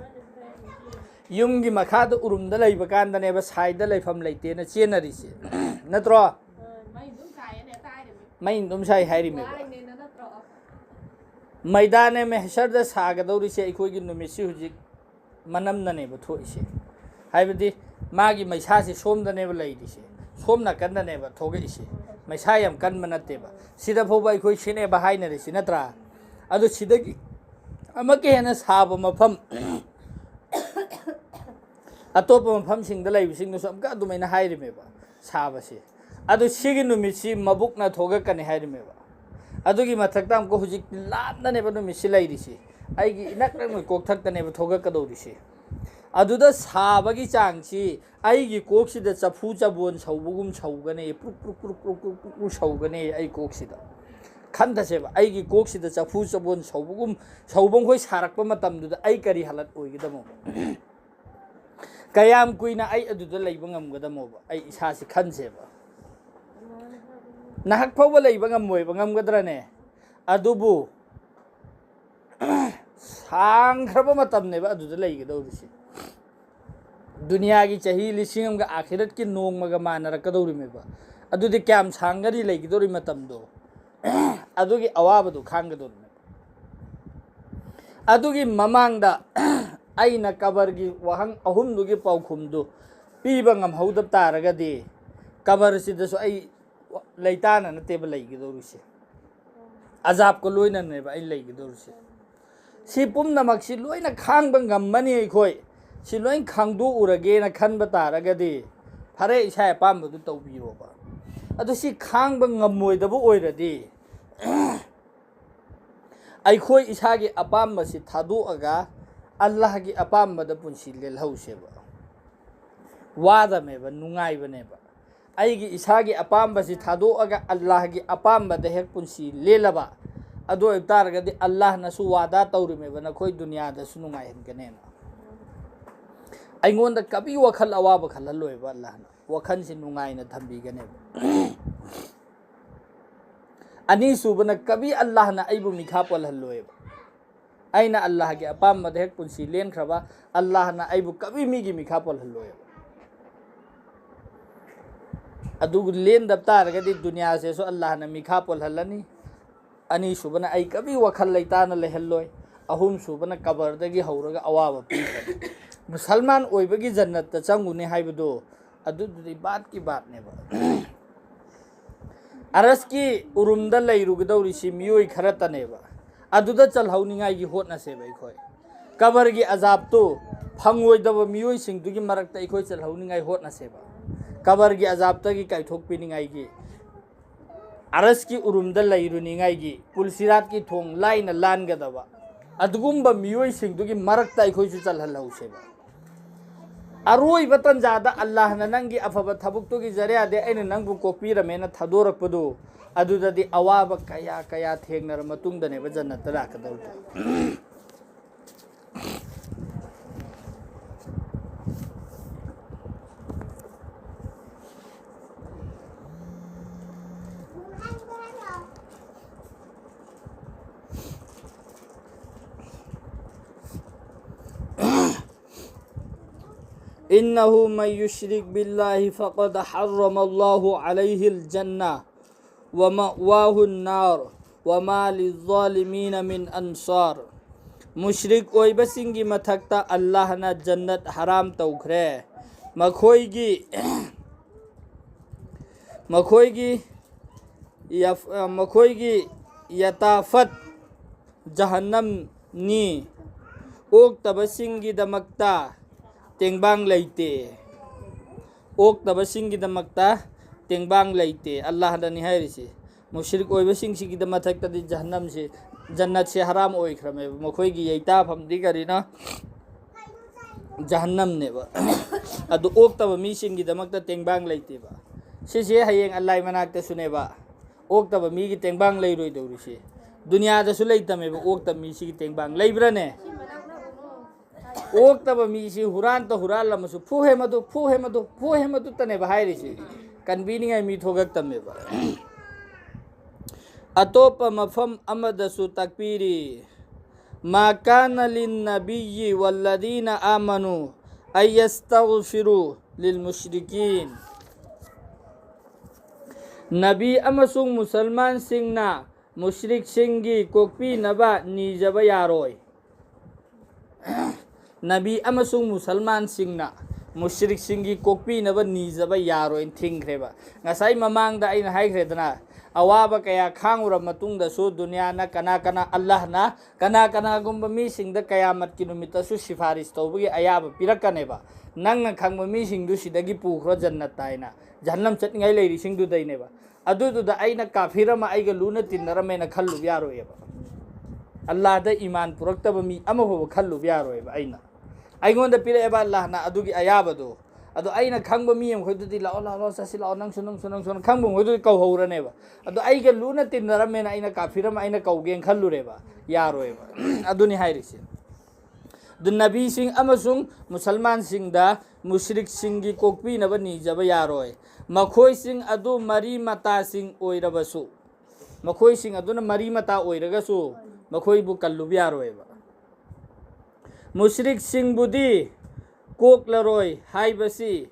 ꯌꯨꯝꯒꯤ ꯃꯈꯥꯗ ꯎꯔꯨꯝꯗ ꯂꯩꯕ ꯀꯥꯟꯗꯅꯦꯕ ꯁꯥꯏꯗ ꯂꯩꯐꯝ ꯂꯩꯇꯦꯅ ꯆꯦꯟꯅꯔꯤꯁꯦ꯫ ꯅꯠꯇ꯭ꯔꯣ? ꯃꯩ ꯑꯗꯨꯝ ꯁꯥꯏ ꯍꯥꯏꯔꯤꯃꯦꯕ꯫ ꯃꯩꯗꯥꯅꯦ ꯃꯦꯍꯁꯔꯗ ꯁꯥꯒꯗꯧꯔꯤꯁꯦ ꯑꯩꯈꯣꯏꯒꯤ ꯅꯨꯃꯤꯠꯁꯤ ꯍꯧꯖꯤꯛ ꯃꯅꯝꯅꯅꯦꯕ ꯊꯣꯛꯏꯁꯦ꯫ ꯍꯥꯏꯕꯗꯤ ꯃꯥꯒꯤ ꯃꯩꯁꯥꯁꯦ ꯁꯣꯝꯗꯅꯦꯕ ꯂꯩꯔꯤꯁꯦ, ꯁꯣꯝ ꯅꯥꯀꯟꯗꯅꯦꯕ ꯊꯣꯛꯂꯛꯏꯁꯦ꯫ ꯃꯩꯁꯥ ꯌꯥꯝ ꯀꯟꯕ ꯅꯠꯇꯦꯕ꯫ ꯁꯤꯗ ꯐꯥꯎꯕ ꯑꯩꯈꯣꯏ ꯁꯤꯅꯦꯕ ꯍꯥꯏꯅꯔꯤꯁꯤ ꯅꯠꯇ꯭ꯔꯥ? ꯑꯗꯣ ꯁꯤꯗꯒꯤ ꯑꯃꯨꯛꯀ ꯍꯦꯟꯅ ꯁꯥꯕ ꯃꯐꯝ ꯑꯇꯣꯞꯄ ꯃꯐꯝꯁꯤꯡꯗ ꯂꯩꯕꯁꯤꯡꯗꯨꯁꯨ ꯑꯃꯨꯛꯀ ꯑꯗꯨꯃꯥꯏꯅ ꯍꯥꯏꯔꯤꯃꯦꯕ ꯁꯥꯕꯁꯦ꯫ ꯑꯗꯨ ꯁꯤꯒꯤ ꯅꯨꯃꯤꯠꯁꯤ ꯃꯕꯨꯛꯅ ꯊꯣꯛꯂꯛꯀꯅꯤ ꯍꯥꯏꯔꯤꯃꯦꯕ꯫ ꯑꯗꯨꯒꯤ ꯃꯊꯛꯇ ꯑꯃꯨꯛꯀ ꯍꯧꯖꯤꯛ ꯂꯥꯞꯅꯅꯦꯕ ꯅꯨꯃꯤꯠꯁꯤ ꯂꯩꯔꯤꯁꯤ꯫ ꯑꯩꯒꯤ ꯏꯅꯛ ꯅꯛꯅ ꯀꯣꯛꯊꯛꯇꯅꯦꯕ ꯊꯣꯛꯂꯛꯀꯗꯧꯔꯤꯁꯤ꯫ ꯑꯗꯨꯗ ꯁꯥꯕꯒꯤ ꯆꯥꯡꯁꯤ ꯑꯩꯒꯤ ꯀꯣꯛꯁꯤꯗ ꯆꯐꯨ ꯆꯕꯣꯟ ꯁꯧꯕꯒꯨꯝ ꯁꯧꯒꯅꯤ, ꯄ꯭ꯔꯨꯛ ꯄ꯭ꯔꯨꯛ ꯄ꯭ꯔꯨꯛ ꯄ꯭ꯔꯨꯛ ꯄ꯭ꯔꯨꯛ ꯄ꯭ꯔꯨꯛ ꯁꯧꯒꯅꯤ ꯑꯩ ꯀꯣꯛꯁꯤꯗ꯫ ꯈꯟꯊꯁꯦꯕ, ꯑꯩꯒꯤ ꯀꯣꯛꯁꯤꯗ ꯆꯐꯨ ꯆꯕꯣꯟ ꯁꯧꯕꯒꯨꯝ ꯁꯧꯕ ꯃꯈꯣꯏ ꯁꯥꯔꯛꯄ ꯃꯇꯝꯗꯨꯗ ꯑꯩ ꯀꯔꯤ ꯍꯥꯂꯠ ꯑꯣꯏꯒꯗꯕꯅꯣ? ꯀꯌꯥꯝ ꯀꯨꯏꯅ ꯑꯩ ꯑꯗꯨꯗ ꯂꯩꯕ ꯉꯝꯒꯗꯃꯣꯕ? ꯑꯩ ꯏꯁꯥꯁꯤ ꯈꯟꯁꯦꯕ꯫ ꯅꯍꯥꯛ ꯐꯥꯎꯕ ꯂꯩꯕ ꯉꯝꯃꯣꯏꯕ, ꯉꯝꯒꯗ꯭ꯔꯅꯦ? ꯑꯗꯨꯕꯨ ꯁꯥꯡꯈ꯭ꯔꯕ ꯃꯇꯝꯅꯦꯕ ꯑꯗꯨꯗ ꯂꯩꯒꯗꯧꯔꯤꯁꯦ꯫ ꯗꯨꯅꯤꯌꯥꯒꯤ ꯆꯍꯤ ꯂꯤꯁꯤꯡ ꯑꯃꯒ ꯑꯥꯈꯤꯔꯠꯀꯤ ꯅꯣꯡꯃꯒ ꯃꯥꯟꯅꯔꯛꯀꯗꯧꯔꯤꯃꯦꯕ꯫ ꯑꯗꯨꯗꯤ ꯀꯌꯥꯝ ꯁꯥꯡꯒꯅꯤ ꯂꯩꯒꯗꯧꯔꯤ ꯃꯇꯝꯗꯣ? ꯑꯗꯨꯒꯤ ꯑꯋꯥꯕꯗꯨ ꯈꯥꯡꯒꯗꯧꯔꯤꯃꯦꯕ꯫ ꯑꯗꯨꯒꯤ ꯃꯃꯥꯡꯗ ꯑꯩꯅ ꯀꯕꯔꯒꯤ ꯋꯥꯍꯪ ꯑꯍꯨꯝꯗꯨꯒꯤ ꯄꯥꯎꯈꯨꯝꯗꯨ ꯄꯤꯕ ꯉꯝꯍꯧꯗꯕ ꯇꯥꯔꯒꯗꯤ ꯀꯕꯔꯁꯤꯗꯁꯨ ꯑꯩ ꯂꯩꯇꯥꯅ ꯅꯠꯇꯦꯕ ꯂꯩꯒꯗꯧꯔꯤꯁꯦ꯫ ꯑꯖꯥꯕꯀ ꯂꯣꯏꯅꯅꯦꯕ ꯑꯩ ꯂꯩꯒꯗꯧꯔꯤꯁꯦ꯫ ꯁꯤ ꯄꯨꯝꯅꯃꯛꯁꯤ ꯂꯣꯏꯅ ꯈꯥꯡꯕ ꯉꯝꯃꯅꯤ ꯑꯩꯈꯣꯏ꯫ ꯁꯤ ꯂꯣꯏ ꯈꯥꯡꯗꯣꯛꯎꯔꯒꯦꯅ ꯈꯟꯕ ꯇꯥꯔꯒꯗꯤ ꯐꯔꯦ, ꯏꯁꯥ ꯑꯄꯥꯝꯕꯗꯨ ꯇꯧꯕꯤꯔꯣꯕ꯫ ꯑꯗꯨ ꯁꯤ ꯈꯥꯡꯕ ꯉꯝꯃꯣꯏꯗꯕ ꯑꯣꯏꯔꯗꯤ ꯑꯩꯈꯣꯏ ꯏꯁꯥꯒꯤ ꯑꯄꯥꯝꯕꯁꯤ ꯊꯥꯗꯣꯛꯑꯒ ꯑꯜꯂꯥꯍꯒꯤ ꯑꯄꯥꯝꯕꯗ ꯄꯨꯟꯁꯤ ꯂꯦꯜꯍꯧꯁꯦꯕ꯫ ꯋꯥꯗꯕꯅꯦꯕ, ꯅꯨꯡꯉꯥꯏꯕꯅꯦꯕ꯫ ꯑꯩꯒꯤ ꯏꯁꯥꯒꯤ ꯑꯄꯥꯝꯕꯁꯤ ꯊꯥꯗꯣꯛꯑꯒ ꯑꯜꯂꯥꯍꯒꯤ ꯑꯄꯥꯝꯕꯗ ꯍꯦꯛ ꯄꯨꯟꯁꯤ ꯂꯦꯜꯂꯕ, ꯑꯗꯨ ꯑꯣꯏꯕ ꯇꯥꯔꯒꯗꯤ ꯑꯜꯂꯥꯍꯅꯁꯨ ꯋꯥꯗꯥ ꯇꯧꯔꯤꯃꯦꯕ, ꯅꯈꯣꯏ ꯗꯨꯅꯤꯌꯥꯗꯁꯨ ꯅꯨꯡꯉꯥꯏꯍꯟꯒꯅꯦꯅ꯫ ꯑꯩꯉꯣꯟꯗ ꯀꯕꯤ ꯋꯥꯈꯜ ꯑꯋꯥꯕ ꯈꯜꯍꯜꯂꯣꯏꯕ ꯑꯜꯂꯥꯍꯅ, ꯋꯥꯈꯜꯁꯤ ꯅꯨꯡꯉꯥꯏꯅ ꯊꯝꯕꯤꯒꯅꯦꯕ꯫ ꯑꯅꯤꯁꯨꯕꯅ ꯀꯕꯤ ꯑꯜꯂꯥꯍꯅ ꯑꯩꯕꯨ ꯃꯤꯈꯥ ꯄꯣꯜꯍꯜꯂꯣꯏꯕ꯫ ꯑꯩꯅ ꯑꯜꯂꯥꯍꯒꯤ ꯑꯄꯥꯝꯕꯗ ꯍꯦꯛ ꯄꯨꯟꯁꯤ ꯂꯦꯟꯈ꯭ꯔꯕ, ꯑꯜꯂꯥꯍꯅ ꯑꯩꯕꯨ ꯀꯕꯤ ꯃꯤꯒꯤ ꯃꯤꯈꯥ ꯄꯣꯜꯍꯜꯂꯣꯏꯕ꯫ ꯑꯗꯨ ꯂꯦꯟꯗꯕ ꯇꯥꯔꯒꯗꯤ ꯗꯨꯅꯤꯌꯥꯁꯤꯁꯨ ꯑꯜꯂꯥꯍꯅ ꯃꯤꯈꯥ ꯄꯣꯜꯍꯜꯂꯅꯤ꯫ ꯑꯅꯤꯁꯨꯕꯅ ꯑꯩ ꯀꯕꯤ ꯋꯥꯈꯜ ꯂꯩꯇꯥꯅ ꯂꯩꯍꯜꯂꯣꯏ꯫ ꯑꯍꯨꯝꯁꯨꯕꯅ ꯀꯕꯔꯗꯒꯤ ꯍꯧꯔꯒ ꯑꯋꯥꯕ ꯄꯤꯈ꯭ꯔꯅꯤ꯫ ꯃꯨꯁꯜꯃꯥꯟ ꯑꯣꯏꯕꯒꯤ ꯖꯟꯅꯠꯇ ꯆꯪꯉꯨꯅꯤ ꯍꯥꯏꯕꯗꯨ ꯑꯗꯨꯗꯨꯗꯤ ꯕꯥꯠꯀꯤ ꯕꯥꯠꯅꯦꯕ꯫ ꯑꯔꯁꯀꯤ ꯎꯔꯨꯝꯗ ꯂꯩꯔꯨꯒꯗꯧꯔꯤꯁꯤ ꯃꯤꯑꯣꯏ ꯈꯔꯇꯅꯦꯕ꯫ ꯑꯗꯨꯗ ꯆꯜꯍꯧꯅꯤꯡꯉꯥꯏꯒꯤ ꯍꯣꯠꯅꯁꯦꯕ ꯑꯩꯈꯣꯏ꯫ ꯀꯕꯔꯒꯤ ꯑꯖꯥꯕꯇꯨ ꯐꯪꯉꯣꯏꯗꯕ ꯃꯤꯑꯣꯏꯁꯤꯡꯗꯨꯒꯤ ꯃꯔꯛꯇ ꯑꯩꯈꯣꯏ ꯆꯜꯍꯧꯅꯤꯡꯉꯥꯏ ꯍꯣꯠꯅꯁꯦꯕ꯫ ꯀꯕꯔꯒꯤ ꯑꯖꯥꯕꯇꯒꯤ ꯀꯥꯏꯊꯣꯛꯄꯤꯅꯤꯡꯉꯥꯏꯒꯤ, ꯑꯔꯁꯀꯤ ꯎꯔꯨꯝꯗ ꯂꯩꯔꯨꯅꯤꯡꯉꯥꯏꯒꯤ, ꯄꯨꯜꯁꯤꯔꯥꯠꯀꯤ ꯊꯣꯡ ꯂꯥꯏꯅ ꯂꯥꯟꯒꯗꯕ ꯑꯗꯨꯒꯨꯝꯕ ꯃꯤꯑꯣꯏꯁꯤꯡꯗꯨꯒꯤ ꯃꯔꯛꯇ ꯑꯩꯈꯣꯏꯁꯨ ꯆꯜꯍꯜꯍꯧꯁꯦꯕ꯫ ꯑꯔꯣꯏꯕ ꯇꯟꯖꯥꯗ ꯑꯜꯂꯥꯍꯅ ꯅꯪꯒꯤ ꯑꯐꯕ ꯊꯕꯛꯇꯨꯒꯤ ꯖꯔꯤꯌꯥꯗꯤ ꯑꯩꯅ ꯅꯪꯕꯨ ꯀꯣꯛꯄꯤꯔꯝꯃꯦꯅ ꯊꯥꯗꯣꯔꯛꯄꯗꯨ, ꯑꯗꯨꯗꯗꯤ ꯑꯋꯥꯕ ꯀꯌꯥ ꯀꯌꯥ ꯊꯦꯡꯅꯔ ꯃꯇꯨꯡꯗꯅꯦꯕ ꯖꯟꯅꯠꯇ ꯂꯥꯛꯀꯗꯧꯔꯤꯗꯣ꯫ إنه من يشرك بالله فقد حرم الله عليه الجنة ومأواه النار وما للظالمين من أنصار. ꯃꯨꯁ꯭ꯔꯤꯛ ꯑꯣꯏꯕꯁꯤꯡꯒꯤ ꯃꯊꯛꯇ ꯑꯜꯂꯥꯍꯅ ꯖꯟꯅꯠ ꯍꯔꯥꯝ ꯇꯧꯈ꯭ꯔꯦ꯫ ꯃꯈꯣꯏꯒꯤ, ꯃꯈꯣꯏꯒꯤ ꯌꯥꯐ-, ꯑ, ꯃꯈꯣꯏꯒꯤ ꯌꯥꯇꯥꯐꯠ ꯖꯍꯟꯅꯝꯅꯤ꯫ ꯑꯣꯛꯇꯕꯁꯤꯡꯒꯤꯗꯃꯛꯇ ꯇꯦꯡꯕꯥꯡ ꯂꯩꯇꯦ꯫ ꯑꯣꯛꯇꯕꯁꯤꯡꯒꯤꯗꯃꯛꯇ ꯇꯦꯡꯕꯥꯡ ꯂꯩꯇꯦ꯫ ꯑꯜꯂꯥꯍꯗꯅꯤ ꯍꯥꯏꯔꯤꯁꯤ꯫ ꯃꯨꯁ꯭ꯔꯤꯛ ꯑꯣꯏꯕꯁꯤꯡꯁꯤꯒꯤꯗ ꯃꯊꯛꯇꯗꯤ ꯖꯍꯟꯅꯝꯁꯤ ꯖꯟꯅꯠꯁꯦ ꯍꯔꯥꯝ ꯑꯣꯏꯈ꯭ꯔꯃꯦꯕ꯫ ꯃꯈꯣꯏꯒꯤ ꯌꯩꯇꯥꯐꯝꯗꯤ ꯀꯔꯤꯅꯣ? ꯖꯍꯟꯅꯝꯅꯦꯕ꯫ ꯑꯗꯨ ꯑꯣꯛꯇꯕ ꯃꯤꯁꯤꯡꯒꯤꯗꯃꯛꯇ ꯇꯦꯡꯕꯥꯡ ꯂꯩꯇꯦꯕ꯫ ꯁꯤꯁꯦ ꯍꯌꯦꯡ ꯑꯜꯂꯥꯏ ꯃꯅꯥꯛꯇꯁꯨꯅꯦꯕ ꯑꯣꯛꯇꯕ ꯃꯤꯒꯤ ꯇꯦꯡꯕꯥꯡ ꯂꯩꯔꯣꯏꯗꯧꯔꯤꯁꯦ꯫ ꯗꯨꯅꯤꯌꯥꯗꯁꯨ ꯂꯩꯇꯃꯦꯕ ꯑꯣꯛꯇꯕ ꯃꯤꯁꯤꯒꯤ ꯇꯦꯡꯕꯥꯡ꯫ ꯂꯩꯕ꯭ꯔꯥꯅꯦ? ꯑꯣꯛꯇꯕ ꯃꯤꯁꯤ ꯍꯨꯔꯥꯟꯇ ꯍꯨꯔꯥꯜꯂꯝꯃꯁꯨ, "ꯐꯨꯍꯦ ꯃꯗꯨ, ꯐꯨꯍꯦ ꯃꯗꯨ, ꯐꯨꯍꯦ ꯃꯗꯨ"ꯇꯅꯦꯕ ꯍꯥꯏꯔꯤꯁꯤ꯫ ꯀꯟꯕꯤꯅꯤꯡꯉꯥꯏ ꯃꯤ ꯊꯣꯛꯂꯛꯇꯃꯦꯕ꯫ ꯑꯇꯣꯞꯄ ꯃꯐꯝ ꯑꯃꯗꯁꯨ ꯇꯥꯛꯄꯤꯔꯤ, "ما كان للنبي والذين آمنوا أن يستغفروا للمشركين"꯫ ꯅꯕꯤ ꯑꯃꯁꯨꯡ ꯃꯨꯁꯜꯃꯥꯟꯁꯤꯡꯅ ꯃꯨꯁ꯭ꯔꯤꯛꯁꯤꯡꯒꯤ ꯀꯣꯛꯄꯤꯅꯕ ꯅꯤꯖꯕ ꯌꯥꯔꯣꯏ꯫ ꯅꯕꯤ ꯑꯃꯁꯨꯡ ꯃꯨꯁꯜꯃꯥꯟꯁꯤꯡꯅ ꯃꯨꯁ꯭ꯔꯤꯛꯁꯤꯡꯒꯤ ꯀꯣꯛꯄꯤꯅꯕ ꯅꯤꯖꯕ ꯌꯥꯔꯣꯏꯅ ꯊꯤꯡꯈ꯭ꯔꯦꯕ꯫ ꯉꯁꯥꯏ ꯃꯃꯥꯡꯗ ꯑꯩꯅ ꯍꯥꯏꯈ꯭ꯔꯦꯗꯅ, ꯑꯋꯥꯕ ꯀꯌꯥ ꯈꯥꯡꯉꯨꯔ ꯃꯇꯨꯡꯗꯁꯨ ꯗꯨꯅꯤꯌꯥꯅ ꯀꯅꯥ ꯀꯅꯥ, ꯑꯜꯂꯥꯍꯅ ꯀꯅꯥ ꯀꯅꯥꯒꯨꯝꯕ ꯃꯤꯁꯤꯡꯗ ꯀꯌꯥꯃꯠꯀꯤ ꯅꯨꯃꯤꯠꯇꯁꯨ ꯁꯤꯐꯥꯔꯤꯁ ꯇꯧꯕꯒꯤ ꯑꯌꯥꯕ ꯄꯤꯔꯛꯀꯅꯦꯕ꯫ "ꯅꯪꯅ ꯈꯪꯕ ꯃꯤꯁꯤꯡꯗꯨ ꯁꯤꯗꯒꯤ ꯄꯨꯈ꯭ꯔꯣ ꯖꯟꯅꯠꯇ" ꯍꯥꯏꯅ, ꯖꯍꯟꯅꯝ ꯆꯠꯅꯤꯡꯉꯥꯏ ꯂꯩꯔꯤꯁꯤꯡꯗꯨꯗꯩꯅꯦꯕ꯫ ꯑꯗꯨꯗꯨꯗ ꯑꯩꯅ ꯀꯥꯐꯤꯔ ꯑꯃ ꯑꯩꯒ ꯂꯨꯅ ꯇꯤꯟꯅꯔꯝꯃꯦꯅ ꯈꯜꯂꯨꯕ ꯌꯥꯔꯣꯏꯑꯕ꯫ ꯑꯜꯂꯥꯍꯗ ꯏꯃꯥꯟ ꯄꯨꯔꯛꯇꯕ ꯃꯤ ꯑꯃꯐꯥꯎꯕ ꯈꯜꯂꯨꯕ ꯌꯥꯔꯣꯏꯕ꯫ ꯑꯩꯅ, ꯑꯩꯉꯣꯟꯗ ꯄꯤꯔꯛꯑꯦꯕ ꯑꯜꯂꯥꯍꯅ ꯑꯗꯨꯒꯤ ꯑꯌꯥꯕꯗꯣ꯫ ꯑꯗꯣ ꯑꯩꯅ ꯈꯪꯕ ꯃꯤ ꯑꯃꯈꯣꯏꯗꯨꯗꯤ, "ꯂꯥꯛꯑꯣ, ꯂꯥꯛꯑꯣ, ꯂꯥꯛꯑꯣ, ꯆꯠꯁꯤ ꯂꯥꯛꯑꯣ, ꯅꯪꯁꯨ, ꯅꯪꯁꯨ, ꯅꯪꯁꯨ"ꯅ ꯈꯪꯕ ꯃꯈꯣꯏꯗꯨꯗꯤ ꯀꯧꯍꯧꯔꯅꯦꯕ꯫ ꯑꯗꯣ ꯑꯩꯒ ꯂꯨꯅ ꯇꯤꯟꯅꯔꯝꯃꯦꯅ ꯑꯩꯅ ꯀꯥꯐꯤꯔ ꯑꯃ ꯑꯩꯅ ꯀꯧꯒꯦꯅ ꯈꯜꯂꯨꯔꯦꯕ, ꯌꯥꯔꯣꯏꯕ꯫ ꯑꯗꯨꯅꯤ ꯍꯥꯏꯔꯤꯁꯦ꯫ ꯑꯗꯨ ꯅꯕꯤꯁꯤꯡ ꯑꯃꯁꯨꯡ ꯃꯨꯁꯜꯃꯥꯟꯁꯤꯡꯗ ꯃꯨꯁ꯭ꯔꯤꯛꯁꯤꯡꯒꯤ ꯀꯣꯛꯄꯤꯅꯕ ꯅꯤꯖꯕ ꯌꯥꯔꯣꯏ꯫ ꯃꯈꯣꯏꯁꯤꯡ ꯑꯗꯨ ꯃꯔꯤ ꯃꯇꯥꯁꯤꯡ ꯑꯣꯏꯔꯕꯁꯨ, ꯃꯈꯣꯏꯁꯤꯡ ꯑꯗꯨꯅ ꯃꯔꯤ ꯃꯇꯥ ꯑꯣꯏꯔꯒꯁꯨ ꯃꯈꯣꯏꯕꯨ ꯀꯜꯂꯨꯕ ꯌꯥꯔꯣꯏꯕ꯫ ꯃꯨꯁ꯭ꯔꯤꯛꯁꯤꯡꯕꯨꯗꯤ ꯀꯣꯛꯂꯔꯣꯏ ꯍꯥꯏꯕꯁꯤ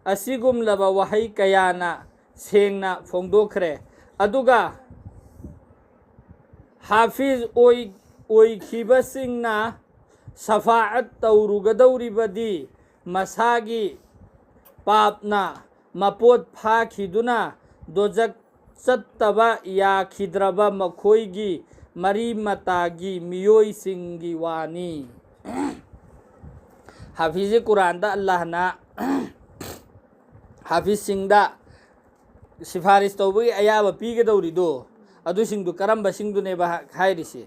ꯑꯁꯤꯒꯨꯝꯂꯕ ꯋꯥꯍꯩ ꯀꯌꯥꯅ ꯁꯦꯡꯅ ꯐꯣꯡꯗꯣꯛꯈ꯭ꯔꯦ꯫ ꯑꯗꯨꯒ ꯍꯥꯐꯤꯖ ꯑꯣꯏ-, ꯑꯣꯏꯈꯤꯕꯁꯤꯡꯅ ꯁꯐꯥꯑꯠ ꯇꯧꯔꯨꯒꯗꯧꯔꯤꯕꯗꯤ ꯃꯁꯥꯒꯤ ꯄꯥꯞꯅ ꯃꯄꯣꯠ ꯐꯥꯈꯤꯗꯨꯅ ꯗꯣꯖꯛ ꯆꯠꯇꯕ ꯌꯥꯈꯤꯗ꯭ꯔꯕ ꯃꯈꯣꯏꯒꯤ ꯃꯔꯤ ꯃꯇꯥꯒꯤ ꯃꯤꯑꯣꯏꯁꯤꯡꯒꯤ ꯋꯥꯅꯤ꯫ ꯍꯥꯐꯤꯖ ꯀꯨꯔꯥꯟꯗ ꯑꯜꯂꯥꯍꯅ ꯍꯥꯐꯤꯖꯁꯤꯡꯗ ꯁꯤꯐꯥꯔꯤꯁ ꯇꯧꯕꯒꯤ ꯑꯌꯥꯕ ꯄꯤꯒꯗꯧꯔꯤꯗꯣ, ꯑꯗꯨꯁꯤꯡꯗꯨ ꯀꯔꯝꯕꯁꯤꯡꯗꯨꯅꯦꯕ ꯍꯥꯏꯔꯤꯁꯤ?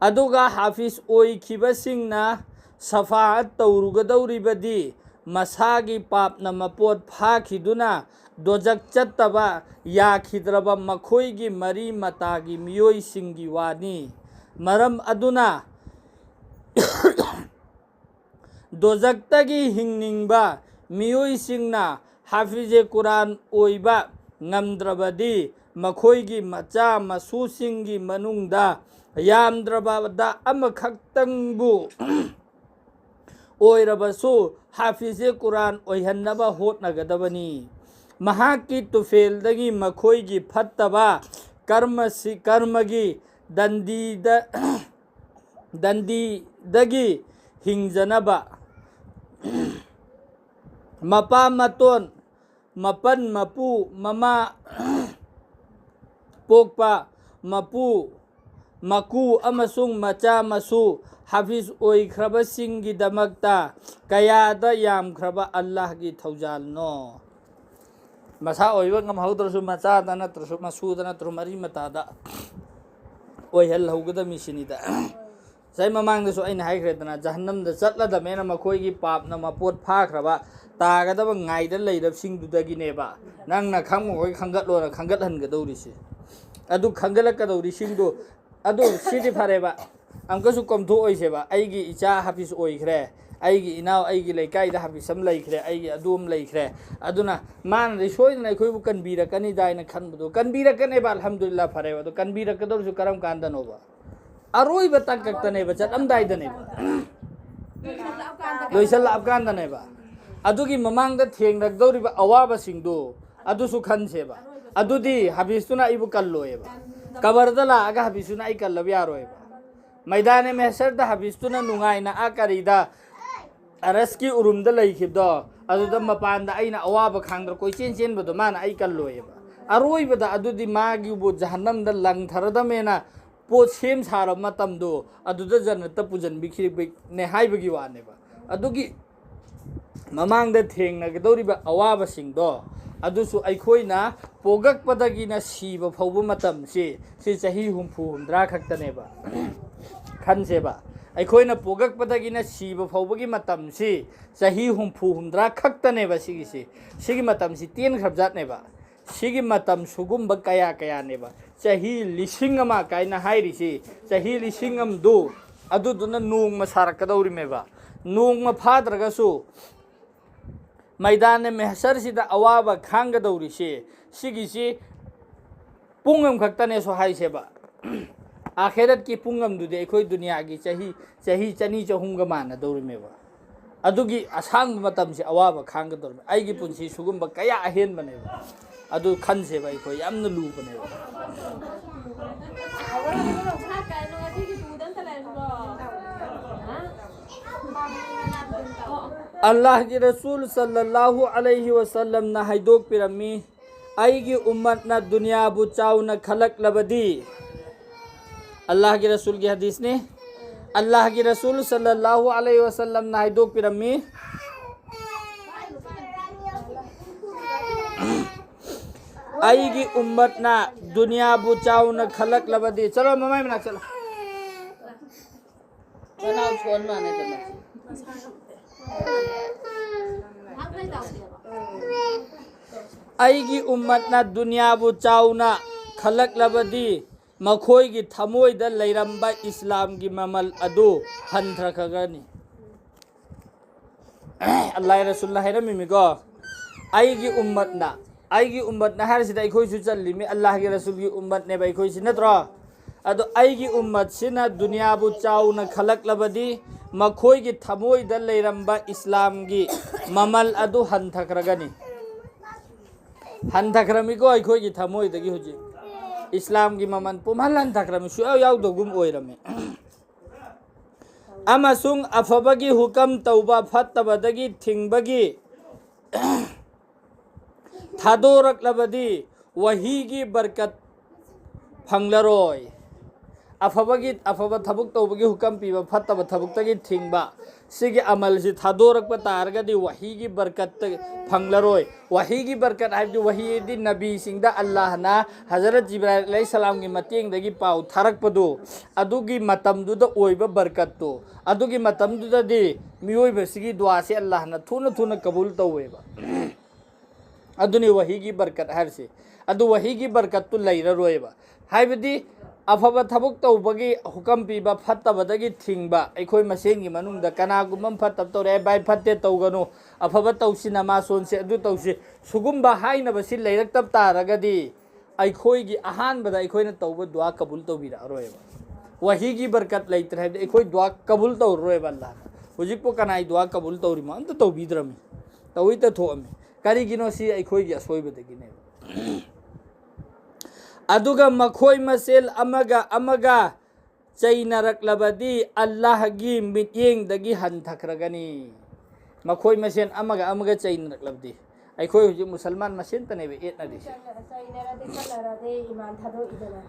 ꯑꯗꯨꯒ ꯍꯥꯐꯤꯖ ꯑꯣꯏꯈꯤꯕꯁꯤꯡꯅ ꯁꯐꯥꯑꯠ ꯇꯧꯔꯨꯒꯗꯧꯔꯤꯕꯗꯤ ꯃꯁꯥꯒꯤ ꯄꯥꯞꯅ ꯃꯄꯣꯠ ꯐꯥꯈꯤꯗꯨꯅ ꯗꯣꯖꯛ ꯆꯠꯇꯕ ꯌꯥꯈꯤꯗ꯭ꯔꯕ ꯃꯈꯣꯏꯒꯤ ꯃꯔꯤ ꯃꯇꯥꯒꯤ ꯃꯤꯑꯣꯏꯁꯤꯡꯒꯤ ꯋꯥꯅꯤ꯫ ꯃꯔꯝ ꯑꯗꯨꯅ ꯗꯣꯖꯛꯇꯒꯤ ꯍꯤꯡꯅꯤꯡꯕ ꯃꯤꯑꯣꯏꯁꯤꯡꯅ ꯍꯥꯐꯤꯖꯦ ꯀꯨꯔꯥꯟ ꯑꯣꯏꯕ ꯉꯝꯗ꯭ꯔꯕꯗꯤ ꯃꯈꯣꯏꯒꯤ ꯃꯆꯥ ꯃꯁꯨꯁꯤꯡꯒꯤ ꯃꯅꯨꯡꯗ ꯌꯥꯝꯗ꯭ꯔꯕꯗ ꯑꯃꯈꯛꯇꯪꯕꯨ ꯑꯣꯏꯔꯕꯁꯨ ꯍꯥꯐꯤꯖꯦ ꯀꯨꯔꯥꯟ ꯑꯣꯏꯍꯟꯅꯕ ꯍꯣꯠꯅꯒꯗꯕꯅꯤ꯫ ꯃꯍꯥꯛꯀꯤ ꯇꯨꯐꯦꯜꯗꯒꯤ ꯃꯈꯣꯏꯒꯤ ꯐꯠꯇꯕ ꯀꯔꯃꯁꯤ-, ꯀꯔꯃꯒꯤ ꯗꯟꯗꯤꯗ, ꯗꯟꯗꯤꯗꯒꯤ ꯍꯤꯡꯖꯅꯕ ꯃꯄꯥ ꯃꯇꯣꯟ, ꯃꯄꯟ ꯃꯄꯨ, ꯃꯃꯥ ꯄꯣꯛꯄ ꯃꯄꯨ, ꯃꯀꯨ ꯑꯃꯁꯨꯡ ꯃꯆꯥ ꯃꯁꯨ ꯍꯥꯐꯤꯖ ꯑꯣꯏꯈ꯭ꯔꯕꯁꯤꯡꯒꯤꯗꯃꯛꯇ ꯀꯌꯥꯗ ꯌꯥꯝꯈ꯭ꯔꯕ ꯑꯜꯂꯥꯍꯒꯤ ꯊꯧꯖꯥꯜꯅꯣ꯫ ꯃꯁꯥ ꯑꯣꯏꯕ ꯉꯝꯍꯧꯗ꯭ꯔꯁꯨ ꯃꯆꯥꯗ ꯅꯠꯇ꯭ꯔꯁꯨ ꯃꯁꯨꯗ ꯅꯠꯇ꯭ꯔꯁꯨ ꯃꯔꯤ ꯃꯇꯥꯗ ꯑꯣꯏꯍꯜꯍꯧꯒꯗꯕꯅꯤ ꯁꯤꯅꯤꯗ꯫ ꯉꯁꯥꯏ ꯃꯃꯥꯡꯗꯁꯨ ꯑꯩꯅ ꯍꯥꯏꯈ꯭ꯔꯦꯗꯅ, ꯖꯍꯟꯅꯝꯗ ꯆꯠꯂꯗꯃꯦꯅ ꯃꯈꯣꯏꯒꯤ ꯄꯥꯞꯅ ꯃꯄꯣꯠ ꯐꯥꯈ꯭ꯔꯕ ꯇꯥꯒꯗꯕ ꯉꯥꯏꯗ ꯂꯩꯔꯕꯁꯤꯡꯗꯨꯗꯒꯤꯅꯦꯕ ꯅꯪꯅ ꯈꯪꯉꯣꯏ ꯈꯪꯒꯠꯂꯣꯅ ꯈꯪꯒꯠꯍꯟꯒꯗꯧꯔꯤꯁꯦ꯫ ꯑꯗꯨ ꯈꯪꯒꯠꯂꯛꯀꯗꯧꯔꯤꯁꯤꯡꯗꯨ, ꯑꯗꯨ ꯁꯤꯗꯤ ꯐꯔꯦꯕ, ꯑꯃꯨꯛꯀꯁꯨ ꯀꯣꯝꯊꯣꯛꯑꯣꯏꯁꯦꯕ꯫ ꯑꯩꯒꯤ ꯏꯆꯥ ꯍꯥꯐꯤꯖ ꯑꯣꯏꯈ꯭ꯔꯦ, ꯑꯩꯒꯤ ꯏꯅꯥꯎ, ꯑꯩꯒꯤ ꯂꯩꯀꯥꯏꯗ ꯍꯥꯐꯤꯖ ꯑꯃ ꯂꯩꯈ꯭ꯔꯦ, ꯑꯩꯒꯤ ꯑꯗꯨ ꯑꯃ ꯂꯩꯈ꯭ꯔꯦ, ꯑꯗꯨꯅ ꯃꯥꯅꯗꯤ ꯁꯣꯏꯗꯅ ꯑꯩꯈꯣꯏꯕꯨ ꯀꯟꯕꯤꯔꯛꯀꯅꯤꯗ ꯍꯥꯏꯅ ꯈꯟꯕꯗꯣ, ꯀꯟꯕꯤꯔꯛꯀꯅꯦꯕ, ꯑꯜꯍꯝꯗꯨꯂꯤꯜꯂꯥ, ꯐꯔꯦꯕ꯫ ꯑꯗꯣ ꯀꯟꯕꯤꯔꯛꯀꯗꯧꯔꯤꯁꯨ ꯀꯔꯝ ꯀꯥꯟꯗꯅꯣꯕ? ꯑꯔꯣꯏꯕ ꯇꯥꯡꯀꯛꯇꯅꯦꯕ, ꯆꯠꯂꯝꯗꯥꯏꯗꯅꯦꯕ, ꯂꯣꯏꯁꯜꯂꯛꯑꯀꯥꯟꯗꯅꯦꯕ꯫ ꯑꯗꯨꯒꯤ ꯃꯃꯥꯡꯗ ꯊꯦꯡꯅꯒꯗꯧꯔꯤꯕ ꯑꯋꯥꯕꯁꯤꯡꯗꯣ ꯑꯗꯨꯁꯨ ꯈꯟꯁꯦꯕ꯫ ꯑꯗꯨꯗꯤ ꯍꯥꯐꯤꯖꯇꯨꯅ ꯑꯩꯕꯨ ꯀꯜꯂꯣꯏꯕ, ꯀꯕꯔꯗ ꯂꯥꯛꯑꯒ ꯍꯥꯐꯤꯖꯇꯨꯅ ꯑꯩ ꯀꯜꯂꯕ ꯌꯥꯔꯣꯏꯕ꯫ ꯃꯩꯗꯥꯅꯦ ꯃꯦꯁꯔꯗ ꯍꯥꯐꯤꯖꯇꯨꯅ ꯅꯨꯡꯉꯥꯏꯅ ꯑꯥ ꯀꯔꯤꯗ ꯑꯔꯁꯀꯤ ꯎꯔꯨꯝꯗ ꯂꯩꯈꯤꯕꯗꯣ, ꯑꯗꯨꯗ ꯃꯄꯥꯟꯗ ꯑꯩꯅ ꯑꯋꯥꯕ ꯈꯥꯡꯗ꯭ꯔ ꯀꯣꯏꯆꯦꯟ ꯆꯦꯟꯕꯗꯣ ꯃꯥꯅ ꯑꯩ ꯀꯜꯂꯣꯏꯕ꯫ ꯑꯔꯣꯏꯕꯗ ꯑꯗꯨꯗꯤ ꯃꯥꯒꯤꯕꯨ ꯖꯍꯟꯅꯝꯗ ꯂꯪꯊꯔꯗꯃꯦꯅ ꯄꯣꯠ ꯁꯦꯝ ꯁꯥꯔꯕ ꯃꯇꯝꯗꯣ ꯑꯗꯨꯗ ꯖꯟꯅꯠꯇ ꯄꯨꯁꯤꯟꯕꯤꯈꯤꯕꯅꯦ ꯍꯥꯏꯕꯒꯤ ꯋꯥꯅꯦꯕ꯫ ꯑꯗꯨꯒꯤ ꯃꯃꯥꯡꯗ ꯊꯦꯡꯅꯒꯗꯧꯔꯤꯕ ꯑꯋꯥꯕꯁꯤꯡꯗꯣ ꯑꯗꯨꯁꯨ ꯑꯩꯈꯣꯏꯅ ꯄꯣꯛꯂꯛꯄꯗꯒꯤꯅ ꯁꯤꯕ ꯐꯥꯎꯕ ꯃꯇꯝꯁꯤ, ꯁꯤ ꯆꯍꯤ ꯍꯨꯝꯐꯨ ꯍꯨꯝꯗ꯭ꯔꯥ ꯈꯛꯇꯅꯦꯕ꯫ ꯈꯟꯁꯦꯕ, ꯑꯩꯈꯣꯏꯅ ꯄꯣꯛꯂꯛꯄꯗꯒꯤꯅ ꯁꯤꯕ ꯐꯥꯎꯕꯒꯤ ꯃꯇꯝꯁꯤ ꯆꯍꯤ ꯍꯨꯝꯐꯨ ꯍꯨꯝꯗ꯭ꯔꯥ ꯈꯛꯇꯅꯦꯕ꯫ ꯁꯤꯒꯤꯁꯤ, ꯁꯤꯒꯤ ꯃꯇꯝꯁꯤ ꯇꯦꯟꯈ꯭ꯔꯕꯖꯥꯠꯅꯦꯕ꯫ ꯁꯤꯒꯤ ꯃꯇꯝ ꯁꯨꯒꯨꯝꯕ ꯀꯌꯥ ꯀꯌꯥꯅꯦꯕ꯫ ꯆꯍꯤ ꯂꯤꯁꯤꯡ ꯑꯃ ꯀꯥꯏꯅ ꯍꯥꯏꯔꯤꯁꯤ, ꯆꯍꯤ ꯂꯤꯁꯤꯡ ꯑꯃꯗꯨ, ꯑꯗꯨꯗꯨꯅ ꯅꯣꯡꯃ ꯁꯥꯔꯛꯀꯗꯧꯔꯤꯃꯦꯕ꯫ ꯅꯣꯡꯃ ꯐꯥꯗ꯭ꯔꯒꯁꯨ ꯃꯩꯗꯥꯟ ꯃꯦꯍꯁꯔꯁꯤꯗ ꯑꯋꯥꯕ ꯈꯥꯡꯒꯗꯧꯔꯤꯁꯦ, ꯁꯤꯒꯤꯁꯤ ꯄꯨꯡ ꯑꯃꯈꯛꯇꯅꯦꯁꯨ ꯍꯥꯏꯁꯦꯕ꯫ ꯑꯥꯈꯦꯔꯠꯀꯤ ꯄꯨꯡ ꯑꯃꯗꯨꯗꯤ ꯑꯩꯈꯣꯏ ꯗꯨꯅꯤꯌꯥꯒꯤ ꯆꯍꯤ, ꯆꯍꯤ ꯆꯅꯤ ꯆꯍꯨꯝꯒ ꯃꯥꯟꯅꯗꯧꯔꯤꯃꯦꯕ꯫ ꯑꯗꯨꯒꯤ ꯑꯁꯥꯡꯕ ꯃꯇꯝꯁꯤ ꯑꯋꯥꯕ ꯈꯥꯡꯒꯗꯧꯔꯤꯃꯦ꯫ ꯑꯩꯒꯤ ꯄꯨꯟꯁꯤ ꯁꯤꯒꯨꯝꯕ ꯀꯌꯥ ꯑꯍꯦꯟꯕꯅꯦꯕ꯫ ꯑꯗꯨ ꯈꯟꯁꯦꯕ ꯑꯩꯈꯣꯏ, ꯌꯥꯝꯅ ꯂꯨꯕꯅꯦꯕ꯫ ꯑꯜꯂꯥꯍꯒꯤ ꯔꯁꯨꯜ ꯁꯜꯂꯜꯂꯥꯍꯨ ꯑꯂꯩꯍꯤ ꯋꯁꯜꯂꯝꯅ ꯍꯥꯏꯗꯣꯛꯄꯤꯔꯝꯃꯤ, ꯑꯩꯒꯤ ꯎꯝꯃꯠꯅ ꯗꯨꯅꯤꯌꯥꯕꯨ ꯆꯥꯎꯅ ꯈꯜꯂꯛꯂꯕꯗꯤ, ꯑꯜꯂꯥꯍꯒꯤ ꯔꯁꯨꯜꯒꯤ ꯍꯗꯤꯁꯅꯤ, ꯑꯜꯂꯥꯍꯒꯤ ꯔꯁꯨꯜ ꯁꯜꯂꯜꯂꯥꯍꯨ ꯑꯂꯩꯍꯤ ꯋꯁꯜꯂꯝꯅ ꯍꯥꯏꯗꯣꯛꯄꯤꯔꯝꯃꯤ, ꯑꯩꯒꯤ ꯎꯝꯃꯠꯅ ꯗꯨꯅꯤꯌꯥꯕꯨ ꯆꯥꯎꯅ ꯈꯜꯂꯛꯂꯕꯗꯤ, ꯆꯠꯂꯣ, ꯃꯃꯥꯏ ꯃꯅꯥꯛ ꯆꯠꯂꯣ꯫ ꯃꯅꯥꯎ ꯁꯣꯟ ꯃꯥꯟꯅꯗꯅ꯫ ꯑꯩꯒꯤ ꯎꯝꯃꯠꯅ ꯗꯨꯅꯤꯌꯥꯕꯨ ꯆꯥꯎꯅ ꯈꯜꯂꯛꯂꯕꯗꯤ, ꯃꯈꯣꯏꯒꯤ ꯊꯃꯣꯏꯗ ꯂꯩꯔꯝꯕ ꯏꯁꯂꯥꯝꯒꯤ ꯃꯃꯜ ꯑꯗꯨ ꯍꯟꯊꯈ꯭ꯔꯒꯅꯤ꯫ ꯑꯜꯂꯥꯍ ꯔꯁꯨꯜꯅ ꯍꯥꯏꯔꯝꯃꯤꯃꯤꯀꯣ, ꯑꯩꯒꯤ ꯎꯝꯃꯠꯅ, ꯑꯩꯒꯤ ꯎꯝꯃꯠꯅ ꯍꯥꯏꯔꯤꯁꯤꯗ ꯑꯩꯈꯣꯏꯁꯨ ꯆꯜꯂꯤꯃꯤ, ꯑꯜꯂꯥꯍꯒꯤ ꯔꯁꯨꯜꯒꯤ ꯎꯝꯃꯠꯅꯦꯕ ꯑꯩꯈꯣꯏꯁꯤ, ꯅꯠꯇ꯭ꯔꯣ? ꯑꯗꯣ ꯑꯩꯒꯤ ꯎꯝꯃꯠꯁꯤꯅ ꯗꯨꯅꯤꯌꯥꯕꯨ ꯆꯥꯎꯅ ꯈꯜꯂꯛꯂꯕꯗꯤ, ꯃꯈꯣꯏꯒꯤ ꯊꯃꯣꯏꯗ ꯂꯩꯔꯝꯕ ꯏꯁꯂꯥꯝꯒꯤ ꯃꯃꯜ ꯑꯗꯨ ꯍꯟꯊꯈ꯭ꯔꯒꯅꯤ꯫ ꯍꯟꯊꯈ꯭ꯔꯃꯤꯀꯣ ꯑꯩꯈꯣꯏꯒꯤ ꯊꯃꯣꯏꯗꯒꯤ ꯍꯧꯖꯤꯛ ꯏꯁꯂꯥꯝꯒꯤ ꯃꯃꯜ ꯄꯨꯝꯍꯟ ꯍꯟꯊꯈ꯭ꯔꯃꯤ, ꯁꯨꯡꯌꯥꯎ ꯌꯥꯎꯗꯒꯨꯝ ꯑꯣꯏꯔꯝꯃꯤ꯫ ꯑꯃꯁꯨꯡ ꯑꯐꯕꯒꯤ ꯍꯨꯀꯝ ꯇꯧꯕ, ꯐꯠꯇꯕꯗꯒꯤ ꯊꯤꯡꯕꯒꯤ ꯊꯥꯗꯣꯔꯛꯂꯕꯗꯤ ꯋꯥꯍꯤꯒꯤ ꯕꯔꯀꯠ ꯐꯪꯂꯔꯣꯏ꯫ ꯑꯐꯕꯒꯤ, ꯑꯐꯕ ꯊꯕꯛ ꯇꯧꯕꯒꯤ ꯍꯨꯀꯝ ꯄꯤꯕ, ꯐꯠꯇꯕ ꯊꯕꯛꯇꯒꯤ ꯊꯤꯡꯕ, ꯁꯤꯒꯤ ꯑꯃꯜꯁꯤ ꯊꯥꯗꯣꯔꯛꯄ ꯇꯥꯔꯒꯗꯤ ꯋꯥꯍꯤꯒꯤ ꯕꯔꯀꯠꯇ ꯐꯪꯂꯔꯣꯏ꯫ ꯋꯥꯍꯤꯒꯤ ꯕꯔꯀꯠ ꯍꯥꯏꯕꯗꯤ ꯋꯥꯍꯤꯗꯤ ꯅꯕꯤꯁꯤꯡꯗ ꯑꯜꯂꯥꯍꯅ ꯍꯖꯔꯠ ꯖꯤꯕ꯭ꯔꯥꯏꯜ ꯑꯂꯩꯍꯤꯁꯁꯂꯥꯝꯒꯤ ꯃꯇꯦꯡꯗꯒꯤ ꯄꯥꯎ ꯊꯥꯔꯛꯄꯗꯨ, ꯑꯗꯨꯒꯤ ꯃꯇꯝꯗꯨꯗ ꯑꯣꯏꯕ ꯕꯔꯀꯠꯇꯨ, ꯑꯗꯨꯒꯤ ꯃꯇꯝꯗꯨꯗꯗꯤ ꯃꯤꯑꯣꯏꯕꯁꯤꯒꯤ ꯗꯨꯋꯥꯁꯦ ꯑꯜꯂꯥꯍꯅ ꯊꯨꯅ ꯊꯨꯅ ꯀꯕꯨꯜ ꯇꯧꯋꯦꯕ꯫ ꯑꯗꯨꯅꯤ ꯋꯥꯍꯤꯒꯤ ꯕꯔꯀꯠ ꯍꯥꯏꯔꯤꯁꯦ꯫ ꯑꯗꯨ ꯋꯥꯍꯤꯒꯤ ꯕꯔꯀꯠꯇꯨ ꯂꯩꯔꯔꯣꯏꯕ꯫ ꯍꯥꯏꯕꯗꯤ ꯑꯐꯕ ꯊꯕꯛ ꯇꯧꯕꯒꯤ ꯍꯨꯀꯝ ꯄꯤꯕ, ꯐꯠꯇꯕꯗꯒꯤ ꯊꯤꯡꯕ, ꯑꯩꯈꯣꯏ ꯃꯁꯦꯟꯒꯤ ꯃꯅꯨꯡꯗ ꯀꯅꯥꯒꯨꯝꯕ ꯑꯃ ꯐꯠꯇꯕ ꯇꯧꯔꯦ, "ꯑꯦ ꯚꯥꯏ, ꯐꯠꯇꯦ, ꯇꯧꯒꯅꯨ, ꯑꯐꯕ ꯇꯧꯁꯤ, ꯅꯃꯥꯖ ꯁꯣꯟꯁꯤ, ꯑꯗꯨ ꯇꯧꯁꯤ", ꯁꯨꯒꯨꯝꯕ ꯍꯥꯏꯅꯕꯁꯤ ꯂꯩꯔꯛꯇꯕ ꯇꯥꯔꯒꯗꯤ ꯑꯩꯈꯣꯏꯒꯤ ꯑꯍꯥꯟꯕꯗ ꯑꯩꯈꯣꯏꯅ ꯇꯧꯕ ꯗꯨꯋꯥ ꯀꯕꯨꯜ ꯇꯧꯕꯤꯔꯛꯑꯔꯣꯏꯕ꯫ ꯋꯥꯍꯤꯒꯤ ꯕꯔꯀꯠ ꯂꯩꯇ꯭ꯔꯦ ꯍꯥꯏꯕꯗꯤ ꯑꯩꯈꯣꯏ ꯗꯨꯋꯥ ꯀꯕꯨꯜ ꯇꯧꯔꯔꯣꯏꯕ ꯑꯜꯂꯥꯍꯅ꯫ ꯍꯧꯖꯤꯛꯄꯨ ꯀꯅꯥꯏ ꯗꯨꯋꯥ ꯀꯕꯨꯜ ꯇꯧꯔꯤꯃꯣ? ꯑꯝꯇ ꯇꯧꯕꯤꯗ꯭ꯔꯃꯤ꯫ ꯇꯧꯏꯇ ꯊꯣꯛꯑꯝꯃꯤ꯫ ꯀꯔꯤꯒꯤꯅꯣ? ꯁꯤ ꯑꯩꯈꯣꯏꯒꯤ ꯑꯁꯣꯏꯕꯗꯒꯤꯅꯦꯕ꯫ ꯑꯗꯨꯒ ꯃꯈꯣꯏ ꯃꯁꯦꯜ ꯑꯃꯒ ꯑꯃꯒ ꯆꯩꯅꯔꯛꯂꯕꯗꯤ ꯑꯜꯂꯥꯍꯒꯤ ꯃꯤꯠꯌꯦꯡꯗꯒꯤ ꯍꯟꯊꯈ꯭ꯔꯒꯅꯤ꯫ ꯃꯈꯣꯏ ꯃꯁꯦꯟ ꯑꯃꯒ ꯑꯃꯒ ꯆꯩꯅꯔꯛꯂꯕꯗꯤ, ꯑꯩꯈꯣꯏ ꯍꯧꯖꯤꯛ ꯃꯨꯁꯜꯃꯥꯟ ꯃꯁꯦꯟꯇꯅꯦꯕ ꯑꯦꯠꯅꯔꯤꯁꯦ꯫ ꯆꯩꯅꯔꯗꯤ ꯈꯠꯅꯔꯗꯤ ꯏꯃꯥꯟ ꯊꯥꯗꯣꯛꯏꯗꯅ꯫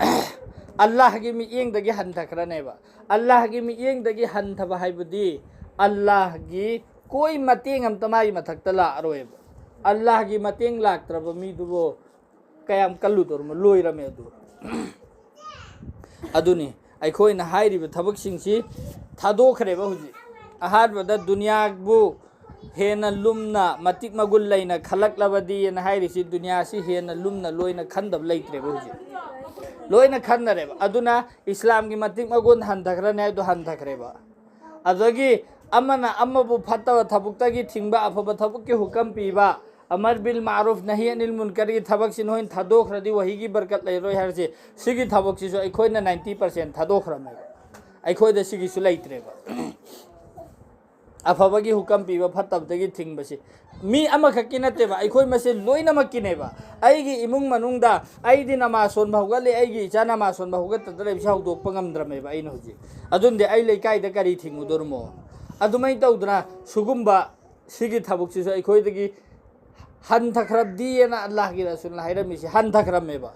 ꯑꯜꯂꯥꯍꯒꯤ ꯃꯤꯠꯌꯦꯡꯗꯒꯤ ꯍꯟꯊꯈ꯭ꯔꯅꯦꯕ꯫ ꯑꯜꯂꯥꯍꯒꯤ ꯃꯤꯠꯌꯦꯡꯗꯒꯤ ꯍꯟꯊꯕ ꯍꯥꯏꯕꯗꯤ ꯑꯜꯂꯥꯍꯒꯤ ꯀꯣꯏ ꯃꯇꯦꯡ ꯑꯝꯇ ꯃꯥꯒꯤ ꯃꯊꯛꯇ ꯂꯥꯛꯑꯔꯣꯏꯕ꯫ ꯑꯜꯂꯥꯍꯒꯤ ꯃꯇꯦꯡ ꯂꯥꯛꯇ꯭ꯔꯕ ꯃꯤꯗꯨꯕꯨ ꯀꯌꯥꯝ ꯀꯜꯂꯨꯗꯧꯔꯃꯣ? ꯂꯣꯏꯔꯝꯃꯦ ꯑꯗꯨ꯫ ꯑꯗꯨꯅꯤ ꯑꯩꯈꯣꯏꯅ ꯍꯥꯏꯔꯤꯕ ꯊꯕꯛꯁꯤꯡꯁꯤ ꯊꯥꯗꯣꯛꯈ꯭ꯔꯦꯕ ꯍꯧꯖꯤꯛ꯫ ꯑꯍꯥꯟꯕꯗ ꯗꯨꯅꯤꯌꯥꯕꯨ ꯍꯦꯟꯅ ꯂꯨꯝꯅ, ꯃꯇꯤꯛ ꯃꯒꯨꯟ ꯂꯩꯅ ꯈꯜꯂꯛꯂꯕꯗꯤꯅ ꯍꯥꯏꯔꯤꯁꯤ, ꯗꯨꯅꯤꯌꯥꯁꯤ ꯍꯦꯟꯅ ꯂꯨꯝꯅ ꯂꯣꯏꯅ ꯈꯟꯗꯕ ꯂꯩꯇ꯭ꯔꯦꯕ ꯍꯧꯖꯤꯛ꯫ ꯂꯣꯏꯅ ꯈꯟꯅꯔꯦꯕ꯫ ꯑꯗꯨꯅ ꯏꯁꯂꯥꯝꯒꯤ ꯃꯇꯤꯛ ꯃꯒꯨꯟ ꯍꯟꯊꯈ꯭ꯔꯅꯤ ꯍꯥꯏꯗꯣ ꯍꯟꯊꯈ꯭ꯔꯦꯕ꯫ ꯑꯗꯒꯤ ꯑꯃꯅ ꯑꯃꯕꯨ ꯐꯠꯇꯕ ꯊꯕꯛꯇꯒꯤ ꯊꯤꯡꯕ, ꯑꯐꯕ ꯊꯕꯛꯀꯤ ꯍꯨꯀꯝ ꯄꯤꯕ, ꯑꯃꯔ ꯕꯤꯜ ꯃꯥꯔꯨꯐ ꯅꯍꯤ ꯑꯅꯤꯜ ꯃꯨꯟꯀꯔꯒꯤ ꯊꯕꯛꯁꯤ ꯅꯣꯏꯅ ꯊꯥꯗꯣꯛꯈ꯭ꯔꯗꯤ ꯋꯥꯍꯤꯒꯤ ꯕꯔꯀꯠ ꯂꯩꯔꯣꯏ ꯍꯥꯏꯔꯁꯦ, ꯁꯤꯒꯤ ꯊꯕꯛꯁꯤꯁꯨ ꯑꯩꯈꯣꯏꯅ ꯅꯥꯏꯟꯇꯤ ꯄꯥꯔꯁꯦꯟ ꯊꯥꯗꯣꯛꯈ꯭ꯔꯕꯅꯦꯕ꯫ ꯑꯩꯈꯣꯏꯗ ꯁꯤꯒꯤꯁꯨ ꯂꯩꯇ꯭ꯔꯦꯕ꯫ ꯑꯐꯕꯒꯤ ꯍꯨꯀꯝ ꯄꯤꯕ, ꯐꯠꯇꯕꯗꯒꯤ ꯊꯤꯡꯕꯁꯤ ꯃꯤ ꯑꯃꯈꯛꯀꯤ ꯅꯠꯇꯦꯕ, ꯑꯩꯈꯣꯏ ꯃꯁꯦꯜ ꯂꯣꯏꯅꯃꯛꯀꯤꯅꯦꯕ꯫ ꯑꯩꯒꯤ ꯏꯃꯨꯡ ꯃꯅꯨꯡꯗ ꯑꯩꯗꯤ ꯅꯃꯥꯖ ꯁꯣꯟꯕ ꯍꯧꯒꯠꯂꯦ, ꯑꯩꯒꯤ ꯏꯆꯥ ꯅꯃꯥꯖ ꯁꯣꯟꯕ ꯍꯧꯒꯠꯇꯗ ꯂꯩꯕꯁꯤ ꯍꯧꯗꯣꯛꯄ ꯉꯝꯗ꯭ꯔꯃꯦꯕ ꯑꯩꯅ ꯍꯧꯖꯤꯛ꯫ ꯑꯗꯨꯅꯗꯤ ꯑꯩ ꯂꯩꯀꯥꯏꯗ ꯀꯔꯤ ꯊꯤꯡꯉꯨꯗꯣꯔꯤꯃꯣ? ꯑꯗꯨꯃꯥꯏꯅ ꯇꯧꯗꯅ ꯁꯤꯒꯨꯝꯕ ꯁꯤꯒꯤ ꯊꯕꯛꯁꯤꯁꯨ ꯑꯩꯈꯣꯏꯗꯒꯤ ꯍꯟꯊꯈ꯭ꯔꯕꯗꯤꯅ ꯑꯜꯂꯥꯍꯒꯤ ꯔꯁꯨꯜꯅ ꯍꯥꯏꯔꯝꯃꯤꯁꯤ ꯍꯟꯊꯈ꯭ꯔꯃꯦꯕ꯫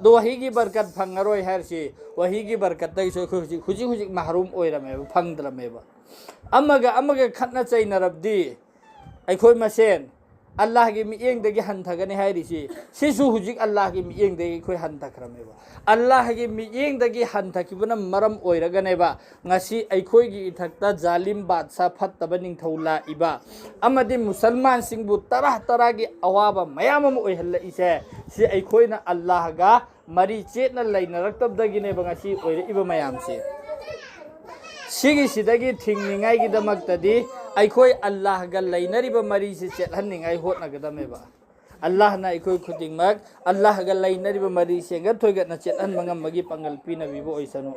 ꯑꯗꯣ ꯋꯥꯍꯤꯒꯤ ꯕꯔꯀꯠ ꯐꯪꯉꯔꯣꯏ ꯍꯥꯏꯔꯤꯁꯤ, ꯋꯥꯍꯤꯒꯤ ꯕꯔꯀꯠꯇꯒꯤꯁꯨ ꯑꯩꯈꯣꯏ ꯍꯧꯖꯤꯛ ꯍꯧꯖꯤꯛ ꯍꯧꯖꯤꯛ ꯃꯍꯔꯨꯝ ꯑꯣꯏꯔꯝꯃꯦꯕ, ꯐꯪꯗ꯭ꯔꯝꯃꯦꯕ꯫ ꯑꯃꯒ ꯑꯃꯒ ꯈꯠꯅ ꯆꯩꯅꯔꯕꯗꯤ ꯑꯩꯈꯣꯏ ꯃꯁꯦꯟ ꯑꯜꯂꯥꯍꯒꯤ ꯃꯤꯠꯌꯦꯡꯗꯒꯤ ꯍꯟꯊꯒꯅꯤ ꯍꯥꯏꯔꯤꯁꯤ, ꯁꯤꯁꯨ ꯍꯧꯖꯤꯛ ꯑꯜꯂꯥꯍꯒꯤ ꯃꯤꯠꯌꯦꯡꯗꯒꯤ ꯑꯩꯈꯣꯏ ꯍꯟꯊꯈ꯭ꯔꯝꯃꯦꯕ꯫ ꯑꯜꯂꯥꯍꯒꯤ ꯃꯤꯠꯌꯦꯡꯗꯒꯤ ꯍꯟꯊꯈꯤꯕꯅ ꯃꯔꯝ ꯑꯣꯏꯔꯒꯅꯦꯕ ꯉꯁꯤ ꯑꯩꯈꯣꯏꯒꯤ ꯏꯊꯛꯇ ꯖꯥꯂꯤꯝ ꯕꯥꯗꯁꯥ ꯐꯠꯇꯕ ꯅꯤꯡꯊꯧ ꯂꯥꯛꯏꯕ ꯑꯃꯗꯤ ꯃꯨꯁꯜꯃꯥꯟꯁꯤꯡꯕꯨ ꯇꯔꯥ ꯇꯔꯥꯒꯤ ꯑꯋꯥꯕ ꯃꯌꯥꯝ ꯑꯃ ꯑꯣꯏꯍꯜꯂꯛꯏꯁꯦ꯫ ꯁꯤ ꯑꯩꯈꯣꯏꯅ ꯑꯜꯂꯥꯍꯒ ꯃꯔꯤ ꯆꯦꯠꯅ ꯂꯩꯅꯔꯛꯇꯕꯗꯒꯤꯅꯦꯕ ꯉꯁꯤ ꯑꯣꯏꯔꯛꯏꯕ ꯃꯌꯥꯝꯁꯦ꯫ ꯁꯤꯒꯤꯁꯤꯗꯒꯤ ꯊꯤꯡꯅꯤꯡꯉꯥꯏꯒꯤꯗꯃꯛꯇꯗꯤ ꯑꯩꯈꯣꯏ ꯑꯜꯂꯥꯍꯒ ꯂꯩꯅꯔꯤꯕ ꯃꯔꯤꯁꯤ ꯆꯦꯠꯍꯟꯅꯤꯡꯉꯥꯏ ꯍꯣꯠꯅꯒꯗꯝꯃꯦꯕ꯫ ꯑꯜꯂꯥꯍꯅ ꯑꯩꯈꯣꯏ ꯈꯨꯗꯤꯡꯃꯛ ꯑꯜꯂꯥꯍꯒ ꯂꯩꯅꯔꯤꯕ ꯃꯔꯤ ꯁꯦꯡꯒꯠ ꯊꯣꯏꯒꯠꯅ ꯆꯦꯠꯍꯟꯕ ꯉꯝꯕꯒꯤ ꯄꯥꯡꯒꯜ ꯄꯤꯅꯕꯤꯕ ꯑꯣꯏꯁꯅꯨ꯫